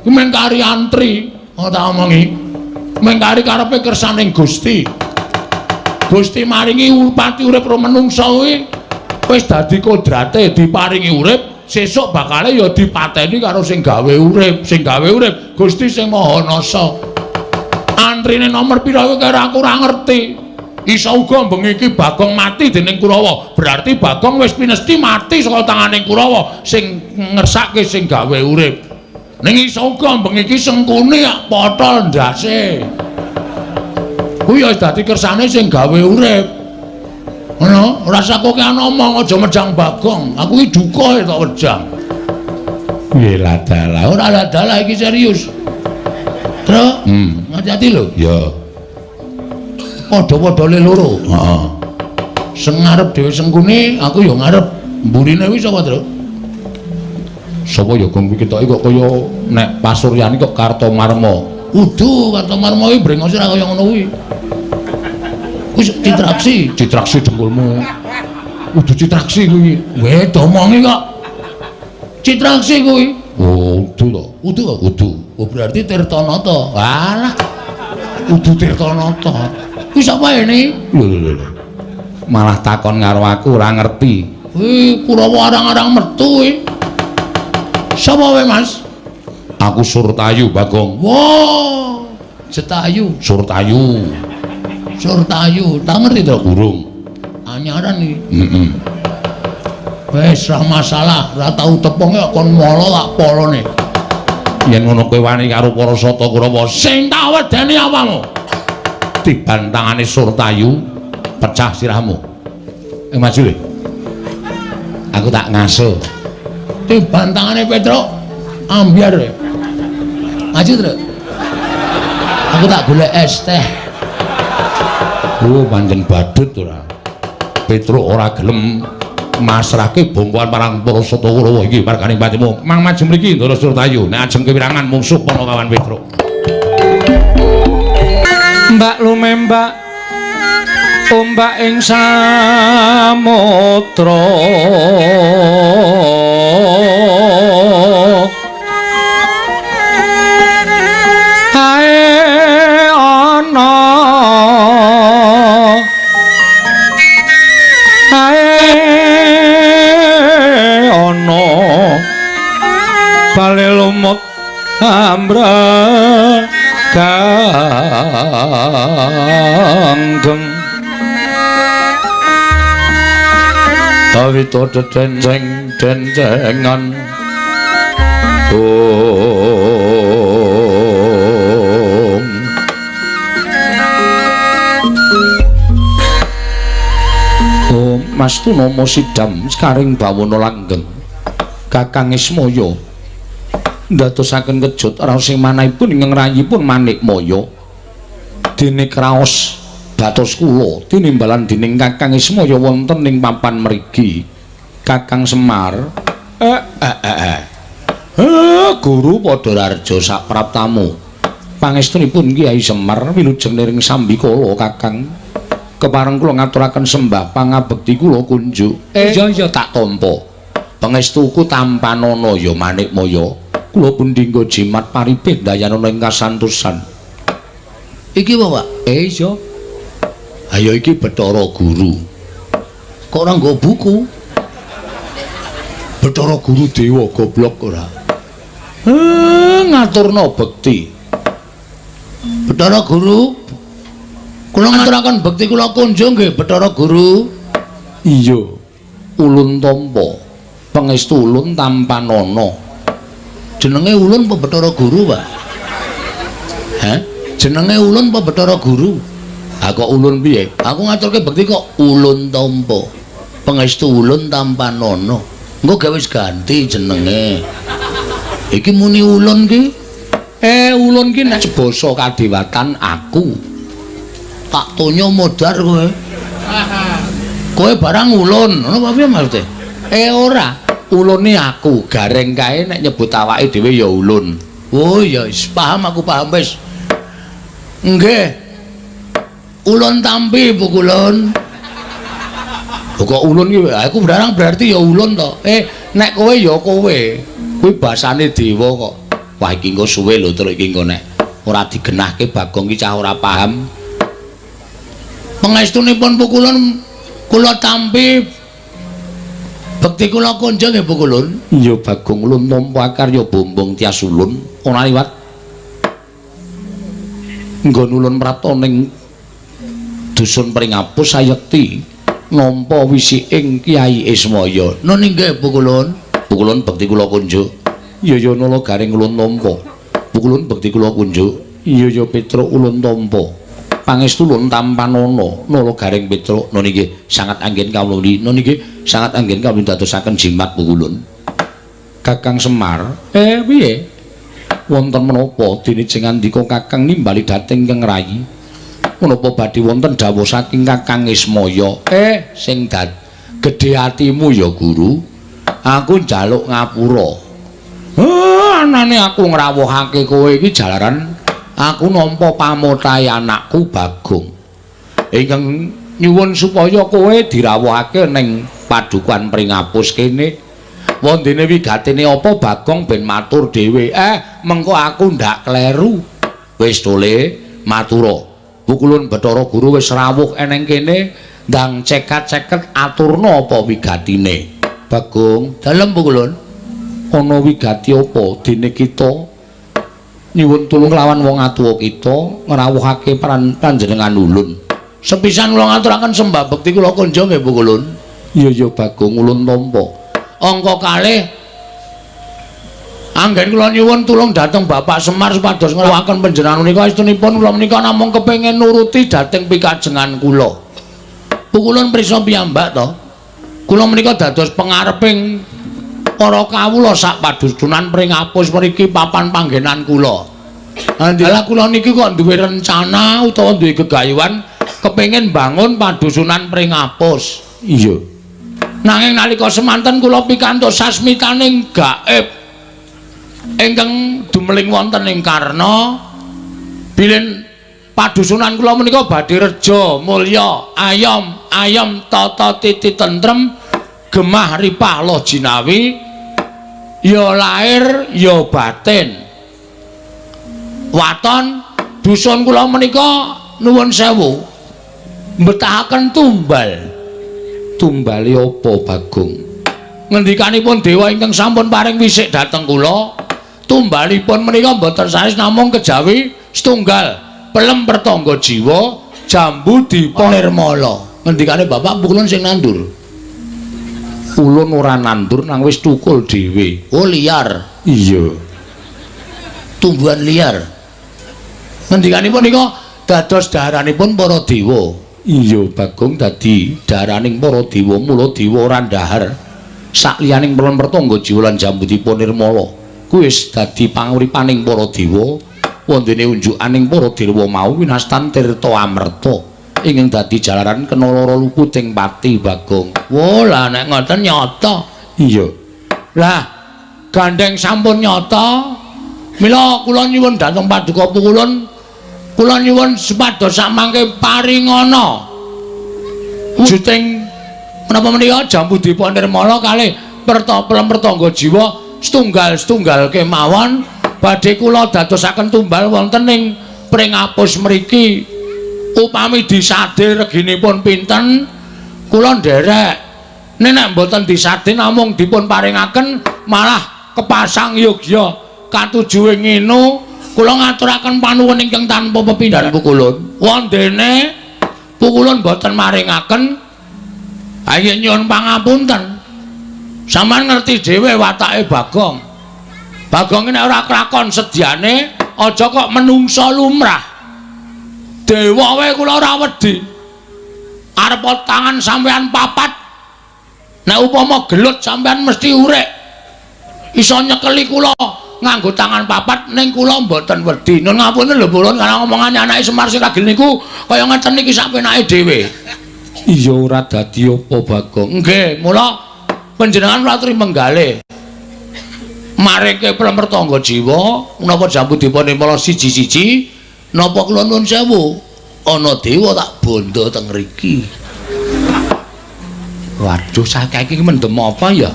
Kuwi mung kari antri, ngono tak omongi. Mung kari karepe kersaning Gusti. Gusti maringi pati urip ro menungsa kuwi wis dadi kodrate diparingi urip, sesuk bakale ya dipateni karo sing gawe urip, sing gawe urip Gusti sing Maha Nasa. Antrine nomor pira kuwi kira aku ora ngerti. Iso uga bengi iki Bagong mati dening Kurawa. Berarti Bagong wis pinesti mati saka tangane Kurawa sing ngersake sing gawe urip. Ning iso uga bengi iki Sengkuni potol ndase. Kuwi ya dadi kersane sing gawe urip. Ngono, ora usah kowe ngomong aja mejang Bagong. Aku iki duka tok wejang. Nggih ladalah, ora ladalah iki serius. Truk, hati-hati lho. Ya. Padha-padha le loro. Heeh. Sing ngarep dhewe Sengkuni, aku ya ngarep. Mburine kuwi sapa, Truk? Sapa ya Gong kuwi ketoke kok kaya nek pasuryane kok Kartomarma. Udu Kartomarma kuwi brengose ora kaya ngono kuwi. Wis Citraksi, Citraksi dengkulmu. Udu Citraksi kuwi. Weh, domongi kok. Citraksi kuwi. Oh, udu to. Udu kok? Udu. Oh, berarti Tirtanata. Walah. Udu Tirtanata. Kuwi sapa ini? Lho lho lho. Malah takon karo aku ora ngerti. Kuwi Kurawa arang-arang metu kuwi. Sapa kowe, Mas? Aku Surtayu, Bagong. Wah, Jetayu. Surtayu. Surtayu, tak ngerti to? Urung. Anyaran iki. Heeh. Wis ra masalah, ora tau tepunge kon molo tak polone. Yen ngono kowe wani karo para Sata Kurawa, sing tak wedeni apamu? Tiban tangane Surtayu, pecah sirahmu. Maju le. Aku tak ngaso. Tiban tangane Petruk ambyar. Maju, Truk. Aku tak golek es teh. Oh, pancen badut ora. Petruk ora gelem masrahke bongkoan marang para Sata Kurawa iki marganing patimu. Mang maju mriki Ndara Surtayu, nek ajeng kewirangan mungsuh Panakawan Petruk. Mbak lumembak ombak ing samudra ae ana ae ana bale lumut ambrek ganggeng Awito dedenceng dencengan om. Om Mas Tunomo sidam sekaring bawana langgeng Kakang Ismaya ndadosaken kejut raos ing manahipun ingkang rayipun Manikmaya dene kraos batos kula tinimbalan dening Kakang Ismaya wonten ing papan mriki. Kakang Semar, guru padha raja sapraptamu. Pangestunipun Kyai Semar wilujeng niring sambikala Kakang. Kepareng kula ngaturaken sembah pangabekti kula kunjuk. Iya iya tak tampa. Pangestuku tampanana ya Manikmaya. Kula pundhingga jimat paripih dayanana ing kasantosan. Iki apa, Pak? Iya. Ayo iki Bathara Guru. Kok ora nggo buku? Bathara Guru dewa goblok ora. Ngaturna bekti. Bathara Guru, kula ngaturaken bekti kula kunjung nggih Bathara Guru. Iya. Ulun tampa. Pangestu ulun tampanana. Jenenge ulun apa Bathara Guru, Pak? Hah? Jenenge ulun apa Bathara Guru? Ha kok ulun piye? Aku ngaturke bekti kok ulun tampa. Pangestu ulun tampanana. Engko gawe wis ganti jenenge. Iki muni ulun ki. Ulun ki nek basa kadewatan aku. Tak tonyo modar kowe. Kowe barang ulun, ngono apa piye maksude? Ora. Ulune aku, gareng kae nek nyebut awake dhewe ya ulun. Oh ya wis paham aku paham wis. Nggih. Ulun tampi Bu Kulun. Kok ulun ki aku barang berarti ya ulun to. Nek kowe ya kowe. Kuwi basane dewa kok. Wah iki engko suwe lho terus iki engko nek ora digenahke Bagong ki cah ora paham. Pangestunipun Bu Kulun kula tampi bekti kula kunjung nggih Bu Kulun. Iya Bagong ulun nampa karya bombong tias ulun ora liwat. Nggon ulun prapta ning dusun Pringapus sayekti nampa wisiking Kyai Ismaya. Nun inggih Bu Kulun. Bu Kulun bekti kula kunjuk. Iya ya nala garing ulun nampa. Bu Kulun bekti kula kunjuk. Iya ya Petruk ulun tampa. Pangestu ulun tampanana nala garing Petruk. Nun inggih sangat anggen kawula. Nun inggih sangat anggen kawula dadosaken jimat Bu Kulun. Kakang Semar, piye? Wonten menapa dene jengandika Kakang nimbali dhateng ingkang rayi? Menapa badhe wonten dawuh saking Kakang Ismaya? Sing gedhe atimu ya Guru. Aku njaluk ngapura. Anane aku ngrawuhake kowe iki jalaran aku nampa pamotahe anakku Bagong. Ingkang nyuwun supaya kowe dirawuhake ning padukuhan Pringapus kene. Wondene wigatene apa Bagong ben matur dhewe. Mengko aku ndak kleru. Wis tole matura. Pukulun Bathara Guru wis rawuh eneng kene ndang cekat-ceket aturna apa wigatine. Bagong, dalem Pukulun. Ana wigati apa dene kita nyuwun tulung lawan wong atuwa kita ngrawuhake panjenengan ulun. Sepisan kula ngaturaken sembah bekti kula kunjung nggih Pukulun. Iya ya Bagong, ulun tampa. Angka kalih anggen kula nyuwun tulung dhateng Bapak Semar supados ngrawuhaken panjenengan menika estunipun kula menika namung kepengin nuruti dhateng pikajengan kula. Pukulun prisa piyambak to? Kula menika dados pengareping para kawula sak padusunan Pringapus mriki papan panggenan kula. Lah kula niki kok duwe rencana utawa duwe gegayuhan kepengin bangun padusunan Pringapus. Iya. Nanging nalika semanten kula pikantuk sasmitaning gaib ingkang dumeling wonten ing Karna bilih padusunan kula menika badhe reja mulya ayom ayom tata titi tentrem gemah ripah loh jinawi ya lahir ya batin. Waton dusun kula menika nuwun sewu mbetahaken tumbal. Tumbale apa Bagong? Ngendikanipun dewa ingkang sampun paring wisik dhateng kula, tumbalipun menika mboten sanes namung kejawi setunggal pelem pertangga jiwa jambu dipa nirmala. Ngendikane Bapak Pukulun sing nandur. Ulun ora nandur nang wis tukul dhewe. Oh liar. Iya. Tumbuhan liar. Ngendikanipun nika dados daharanipun para dewa. Iya Bagong, dadi daharaning para dewa, mula dewa ora ndahar sakliyaning pelem pertangga jiwa lan jambu dipa nirmala. Kuwi wis dadi panguripaning para dewa. Wondene unjukaning para dewa mau winastan tirta amerta ingkang dadi jalaran kena lara luputing pati Bagong. Wo lah nek ngoten nyata. Iya. Lah gandeng sampun nyata. Mila kula nyuwun dhateng Paduka Pukulun, kula nyuwun supados samangke paringana wujuting menapa menika jambu dipa nirmala kalih pelem pertangga jiwa setunggal-setunggal kemawon badhe kula dadosaken tumbal wonten ing Pringapus mriki. Upami disade reginipun pinten kula nderek. Nek mboten disade namung dipun paringaken malah kepasang yogya katujuwe nginu. Kula ngaturaken panuwun ingkang tanpa pepindhan Pukulun. Wondene Pukulun mboten maringaken, ayo nyuwun pangapunten. Sampeyan ngerti dhewe watake Bagong. Bagong nek ora klakon sedyane aja kok menungsa lumrah. Dewa wae kula ora wedi. Arep tangan sampeyan papat. Nek upama gelut sampeyan mesti urek. Iso nyekeli kula nganggo tangan papat ning kula mboten wedi. Nun ngapunten lho Pulun, karena omongane anake Semar sing ragil niku kaya ngeten niki sak penake dhewe. Iya ora dadi apa Bagong. Nggih, mula panjenengan kula aturi menggalih. Mareke pelem pertangga jiwa menapa jambu dipa nirmala siji-siji napa kula nuwun sewu ana dewa tak bondo teng mriki. Waduh, saiki iki mendem apa ya?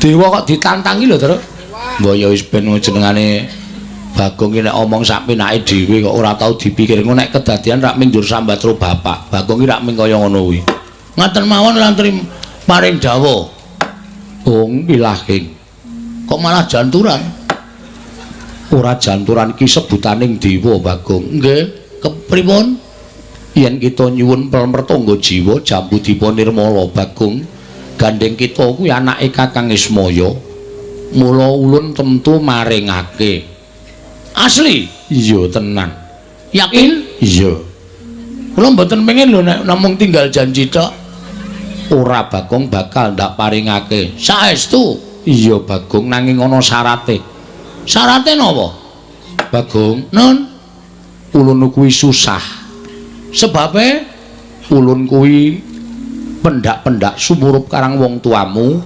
Dewa kok ditantangi lho, Truk. Mbok ya wis ben jenengane Bagong iki nek omong sak penake dhewe kok ora tau dipikir. Engko nek kedadian rak ming njur sambat karo bapak. Bagong iki rak ming kaya ngono kuwi. Ngaten mawon lan paring dawuh. Ung pilahing. Kok malah janturan? Ora janturan iki sebutaning dewa Bagong. Nggih, kepripun? Yen kita nyuwun pelem pertangga jiwa jambu dipa nirmala Bagong, gandeng kita kuwi anake Kakang Ismaya. Mula ulun tentu maringake. Asli? Iya tenan. Yakin? Iya. Kula mboten pengen lho nek namung tinggal janji tok. Ora Bagong bakal ndak paringake. Saestu? Iya Bagong, nanging ana syarate. Syarate napa? Bagong, Nun, ulun kuwi susah. Sebabe ulun kuwi pendak-pendak sumurup karang wong tuamu,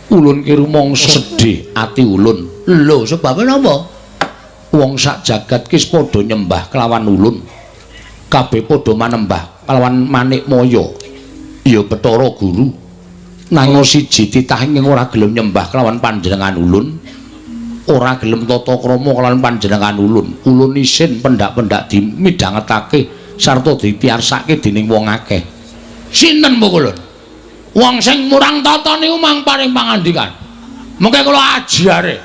ulun ki rumangsa sedih ati ulun. Lho, sebabe napa? Wong sak jagat ki padha nyembah kelawan ulun. Kabeh padha manembah kelawan Manikmaya. Ya Bathara Guru. Nanging siji titah ing ora gelem nyembah kelawan panjenengan ulun. Ora gelem tata krama kelawan panjenengan ulun. Ulun isin pendak-pendak dimidhangetake sarta dipiyarsake dening wong akeh. Sinten mbuh ulun? Wong sing murang tata niku mang paring pangandikan. Mengke kula ajare.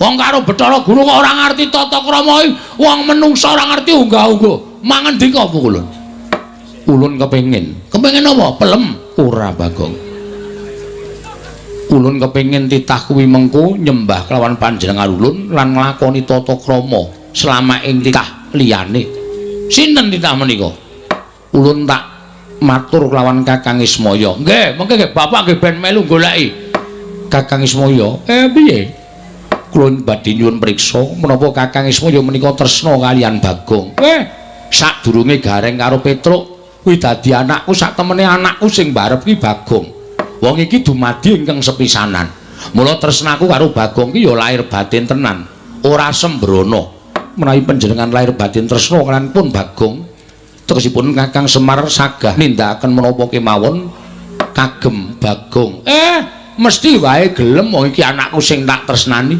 Wong karo Bathara Guru kok ora ngerti tata krama iki, wong menungsa ora ngerti unggah-ungguh. Mangendika mbuh ulun? Ulun kepengin. Kepengin apa? Pelem? Ora, Bagong. Ulun kepengin titah kuwi mengko nyembah kelawan panjenengan ulun lan nglakoni tata krama selama ing titah liyane. Sinten titah menika? Ulun tak matur kelawan Kakang Ismaya. Nggih, mengke nggih bapak nggih ben melu goleki. Kakang Ismaya, piye? Kula badhe nyuwun priksa menapa Kakang Ismaya menika tresna kaliyan Bagong. Sadurunge Gareng karo Petruk kuwi dadi anakku, sak temene anakku sing mbarep ki Bagong. Wong iki dumadi ingkang sepisanan. Mula tresnaku karo Bagong ki ya lahir batin tenan, ora sembrono. Menawi panjenengan lahir batin tresna kaliyan pun Bagong, tegesipun Kakang Semar sagah nindakaken menapa kemawon kagem Bagong. Mesti wae gelem wong iki anakku sing tak tresnani.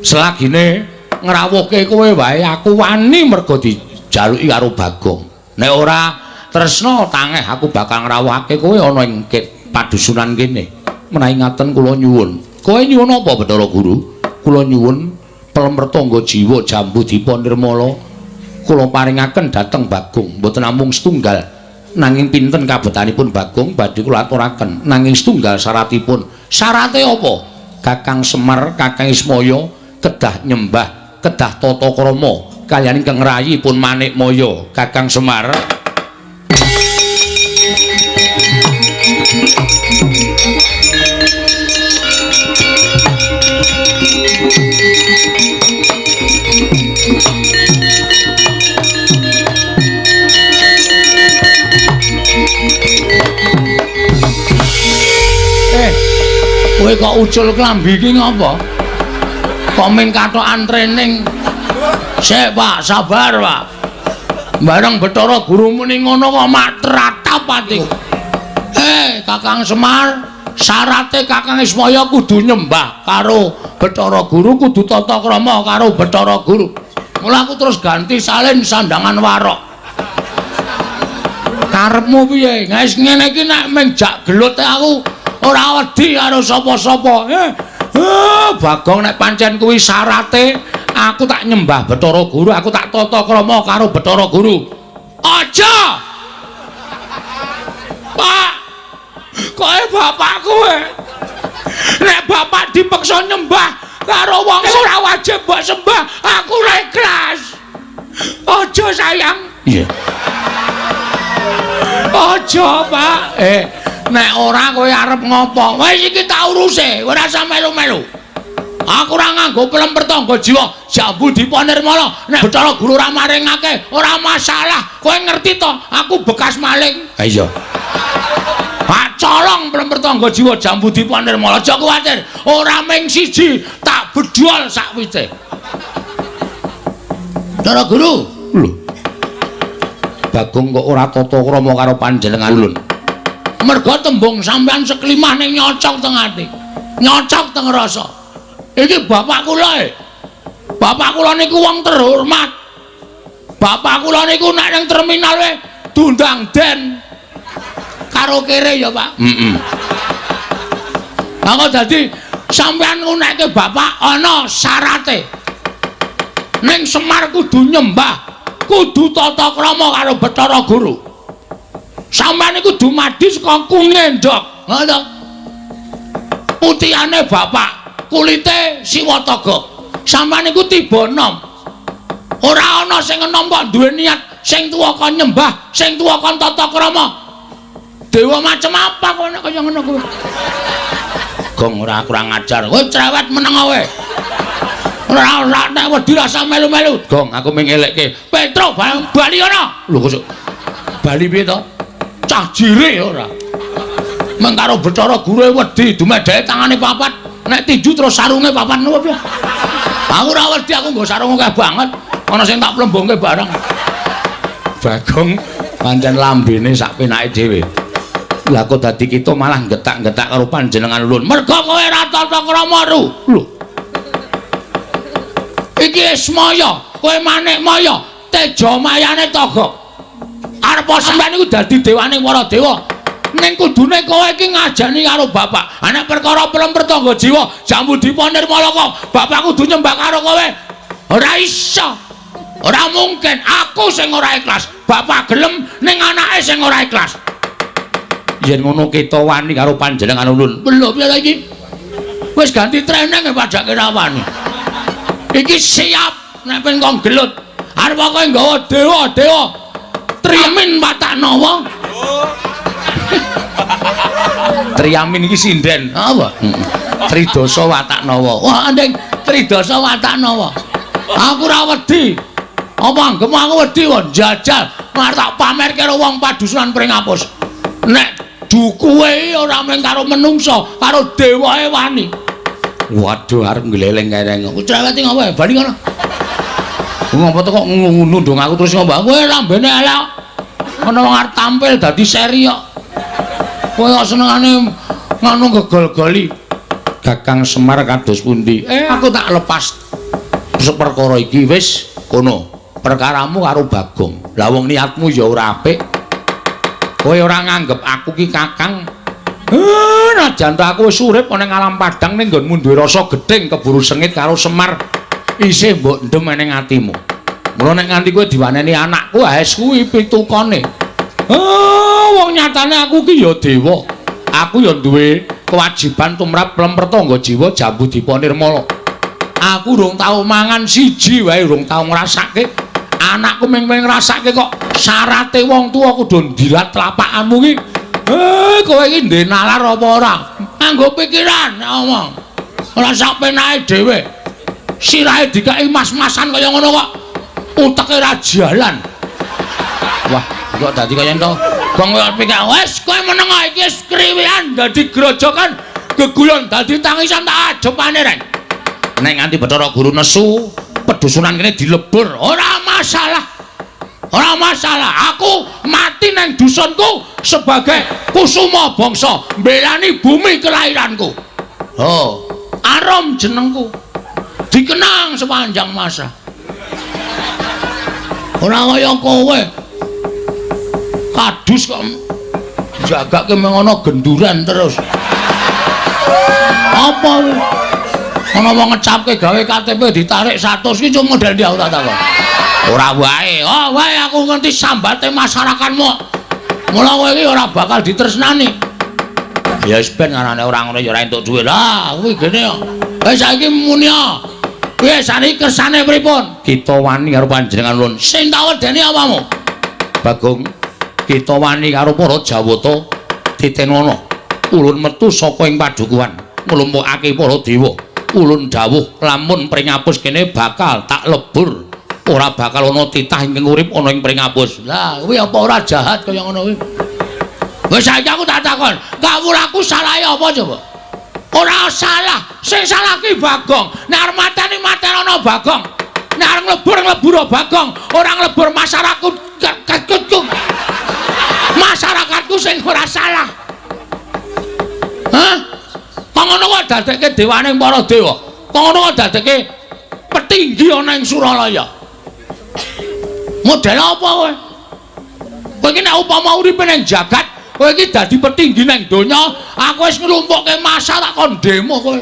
Selagine ngrawuhke kowe wae aku wani mergo dijaluki karo Bagong. Nek ora tresna tangeh aku bakal ngrawuhake kowe ana ing padusunan kene. Menawi ngaten kula nyuwun. Kowe nyuwun apa Bathara Guru? Kula nyuwun pelem pertangga jiwa Jambu Dipa Nirmala kula paringaken dhateng Bagong. Mboten namung setunggal, nanging pinten kabetanipun Bagong badhe kula aturaken. Nanging setunggal syaratipun. Syarate apa? Kakang Semar, Kakang Ismaya kedah nyembah, kedah tata krama kaliyan ingkang rayipun Manikmaya. Kakang Semar. Kowe kok ucul klambi iki ngopo? Kok ming kathokan training? Sik, Pak, sabar, Pak. Bareng Bathara Guru muni ngono kok mak tratap atiku. Kakang Semar, syarate Kakang Ismaya kudu nyembah karo Bathara Guru, kudu tata krama karo Bathara Guru. Mula aku terus ganti salin sandangan warok. Karepmu piye? Wis ngene iki nek ming jak gelut aku ora wedi karo sapa-sapa. Bagong nek pancen kuwi syarate aku tak nyembah Bathara Guru, aku tak tata krama karo Bathara Guru. Aja. Pak. Kowe bapakku e. Nek bapak dipeksa nyembah karo wong ora wajib mbok sembah, aku ora ikhlas. Aja sayang. Iya. Aja, Pak. Nek ora kowe arep ngopo? Wis iki tak uruse, ora usah melu-melu. Aku ora nganggo pelem pertangga jiwa Jambu Dipa Nirmala. Nek Bathara Guru ora maringake, ora masalah. Kowe ngerti to, aku bekas maling. Ha iya. Pak colong pelem pertangga jiwa Jambu Dipa Nirmala. Aja kuwatir, ora ming siji, tak bedol sakwite. Bathara Guru. Lho. Bagong kok ora tata krama karo panjenengan ulun. Merga tembung sampean seklimah ning nyocok teng ati. Nyocok teng rasa. Iki bapak kula e. Bapak kula niku wong terhormat. Bapak kula niku nek ning terminal e diundang den. Karo kere ya, Pak. Heeh. Lah kok dadi sampean ngunekke bapak ana syarate. Ning Semar kudu nyembah, kudu tata krama karo Bathara Guru. Sampeyan iku dumadi saka kungendhok, ngono. Putihane bapak, kulite siwataga. Sampeyan iku tiba enom. Ora ana sing enom kok duwe niat sing tuwa kon nyembah, sing tuwa kon tata krama. Dewa macem apa kowe nek kaya ngono kuwi? Gong ora kurang ajar. Kowe cerewet meneng kowe. Ora nek wedi rasa melu-melu. Gong, aku mung ngelekke. Petro barang bali ana. Lho kok bali piye to? Cah jire ora. Meng karo Bathara Guru wedi dumedheke tangane papat. Nek tinju terus sarunge papat ngono piye? Aku ora wedi, aku nggo sarung akeh banget. Ana sing tak plembongke barang. Bagong pancen lambene sak penake dhewe. Lah kok dadi kita malah getak-getak karo panjenengan ulun. Mergo kowe ora tata krama ru. Lho. Iki Ismaya, kowe manik maya, teja mayane togok. Arep sampeyan iku dadi dewane para dewa. Ning kudune kowe iki ngajani karo bapak. Ana perkara pelem pertangga jiwa, Jambu Dipa Nirmalaka, bapak kudu nyembah karo kowe. Ora iso. Ora mungkin, aku sing ora ikhlas. Bapak gelem ning anake sing ora ikhlas. Yen ngono kita wani karo panjenengan ulun. Lho piye iki? Wis ganti treneng padake ra wani. Iki siap nek pengen kong gelut. Arep kowe nggawa dewa-dewa Triamin Wataknawa. Triamin iki sinden. Apa? Tridasa Wataknawa. Wah, andeng Tridasa Wataknawa. Aku ora wedi. Apa anggem aku wedi kok njajal arep tak pamerke karo wong padusunan Pringapus. Nek dukuwe ora mung karo menungsa, karo dewae wani. Waduh, arep ngleleng kereng. Cerewet ngopo bali ngono. Ngopo to kok nundung aku terus ngopo? Kowe lambene elek. Ana wong arep tampil dadi seri kok. Kowe kok senengane ngono gegol-goli. Kakang Semar kados pundi? Aku tak lepas seperkara iki wis kono. Perkaramu karo Bagong. Lah wong niatmu ya ora apik. Kowe ora nganggep aku ki kakang. Najan to aku wis urip ana ing alam padang ning nggonmu duwe rasa gething keburu sengit karo Semar. Isih mbok ndem ning atimu. Mula nek nganti kowe diwaneni anakku, wis kuwi pitukane. Wong nyatane aku ki ya dewa. Aku ya duwe kewajiban tumrap lempertangga jiwa Jambu Dipa Nirmala. Aku urung tau mangan siji wae urung tau ngrasake. Anakku mung ngrasake kok syarate wong tuwa kudu ndilat tlapakanmu ki. Kowe iki ndek nalar apa ora? Nganggo pikiran nek omong. Ora sak penake dhewe. Sirahe dikeki mas-masan kaya ngono kok uteke ra jalan. Wah, kok dadi kaya ento. Gong kowe pikir wis kowe meneng iki wis kriwian dadi grojokan geguyon dadi tangisan tak ajepane reng. Nek nganti Bathara Guru nesu, pedusunan kene dilebur, ora masalah. Ora masalah, aku mati nang dusunku sebagai kusuma bangsa, mbelani bumi kelahiranku. Oh, arum jenengku. Dikenang sepanjang masa. Ora kaya kowe. Kadus kok jagake mengono genduran terus. Apa ana wong ngecapke gawe KTP ditarik 100 ki cuma model ndi aku tak takon. Ora wae. Oh, wae aku ngerti sambate masyarakatmu. Mula kowe iki ora bakal ditresnani. Ya wis ben arane ora ngono ya ora entuk dhuwit. Lah, kuwi gene kok. Wis saiki muni ya. Piye saniki kersane pripun? Kita wani karo panjenengan ulun. Sing tak wedeni apamu? Bagong, kita wani karo para Jawata titenono. Ulun metu saka ing padukuhan, nglumpukake para dewa. Ulun dawuh lamun Pringapus kene bakal tak lebur. Ora bakal ana titah ingkang urip ana ing Pringapus. Lah, kuwi apa ora jahat kaya ngono kuwi? Wis saiki aku tak takon, kawulaku salahe apa coba? Ora salah, sing salah ki Bagong. Nek arep mateni matenono Bagong. Nek arep nglebur ngleburo Bagong, ora nglebur masyarakatku. Masyarakatku sing ora salah. Hah? Kok ngono kok dadekke dewane para dewa? Kok ngono kok dadekke petinggi ana ing Suralaya? Model apa kowe? Kowe iki nek upama uripe ning jagat, kowe iki dadi petinggi ning donya, aku wis nglumpukke massa tak kon demo kowe.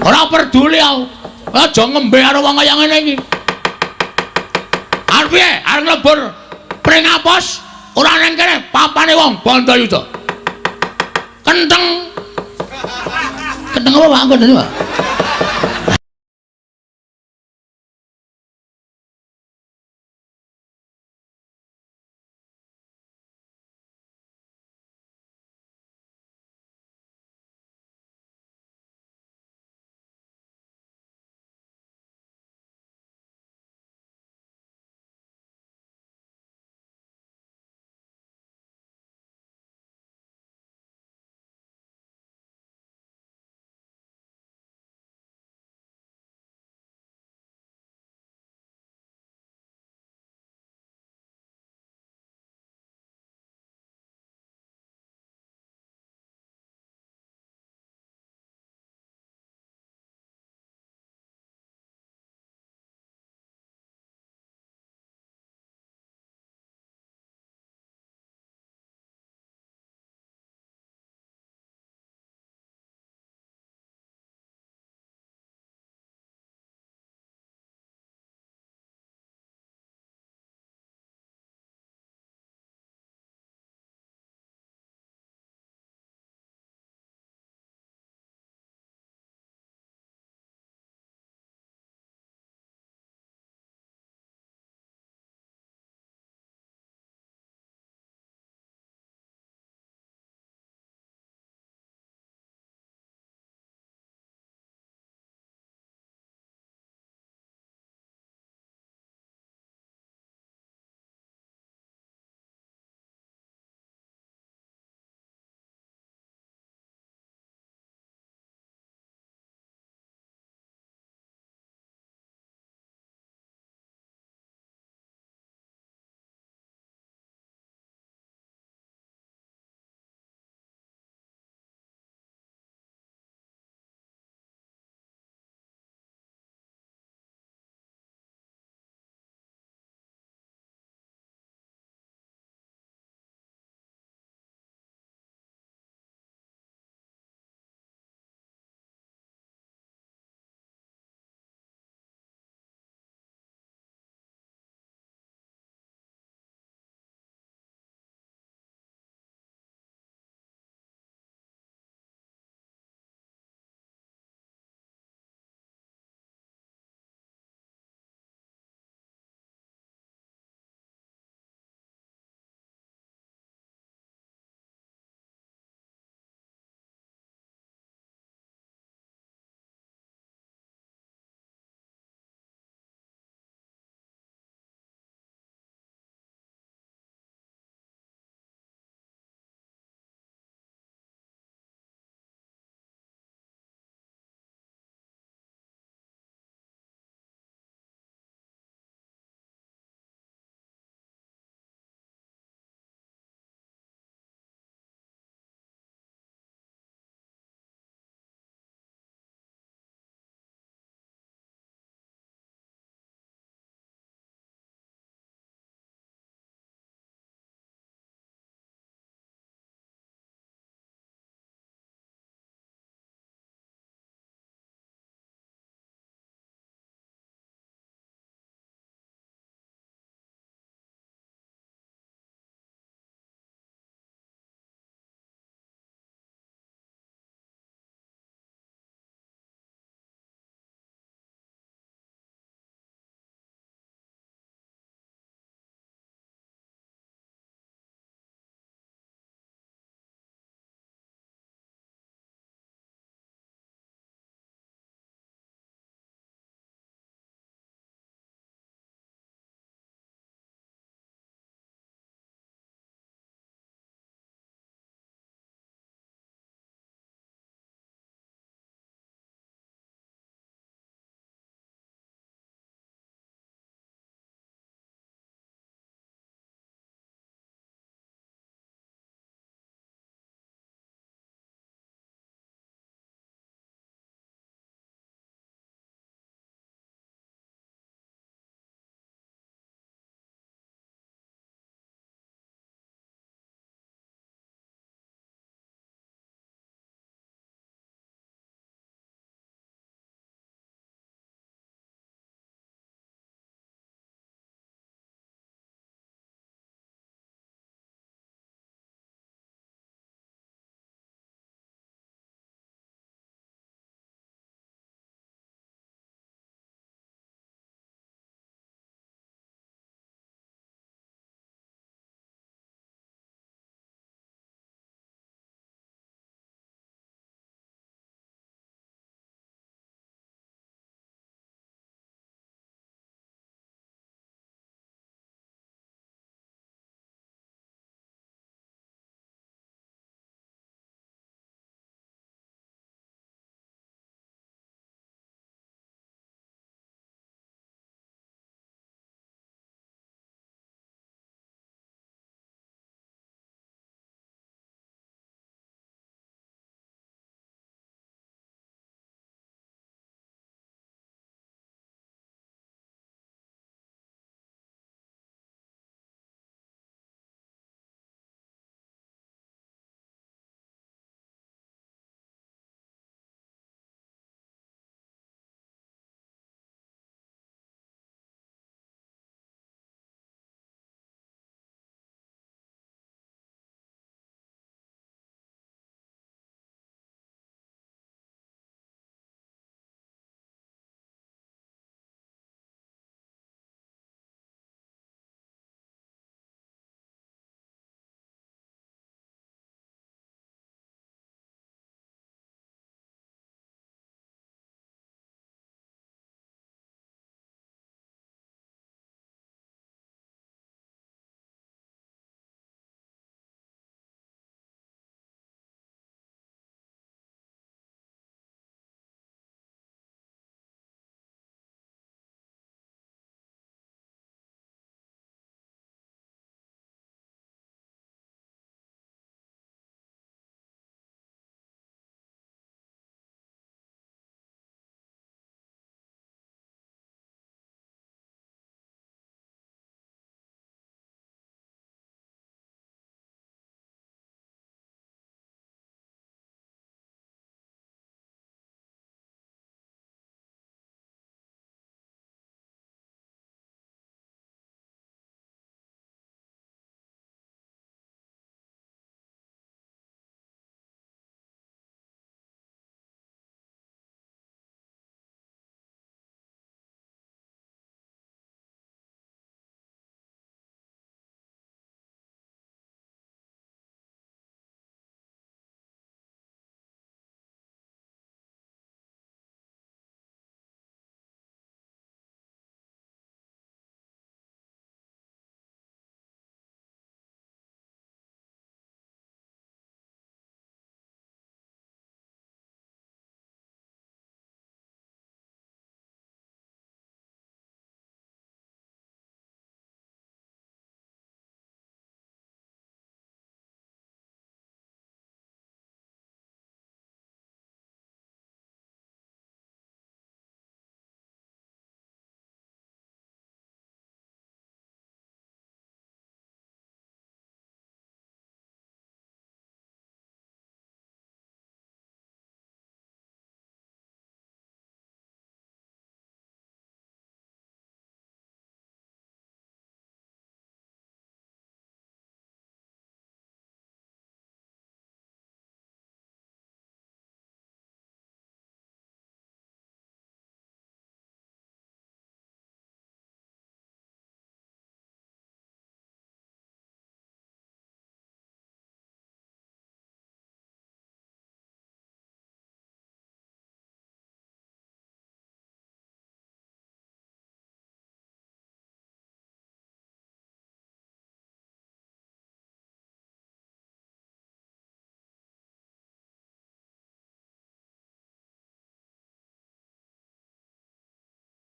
Ora peduli aku. Aja ngembe karo wong kaya ngene iki. Arep piye? Arep nglebur Pringapus ora ning kene papane wong Bandayuda. Kenteng. Kenteng apa Pak kandhane, Pak?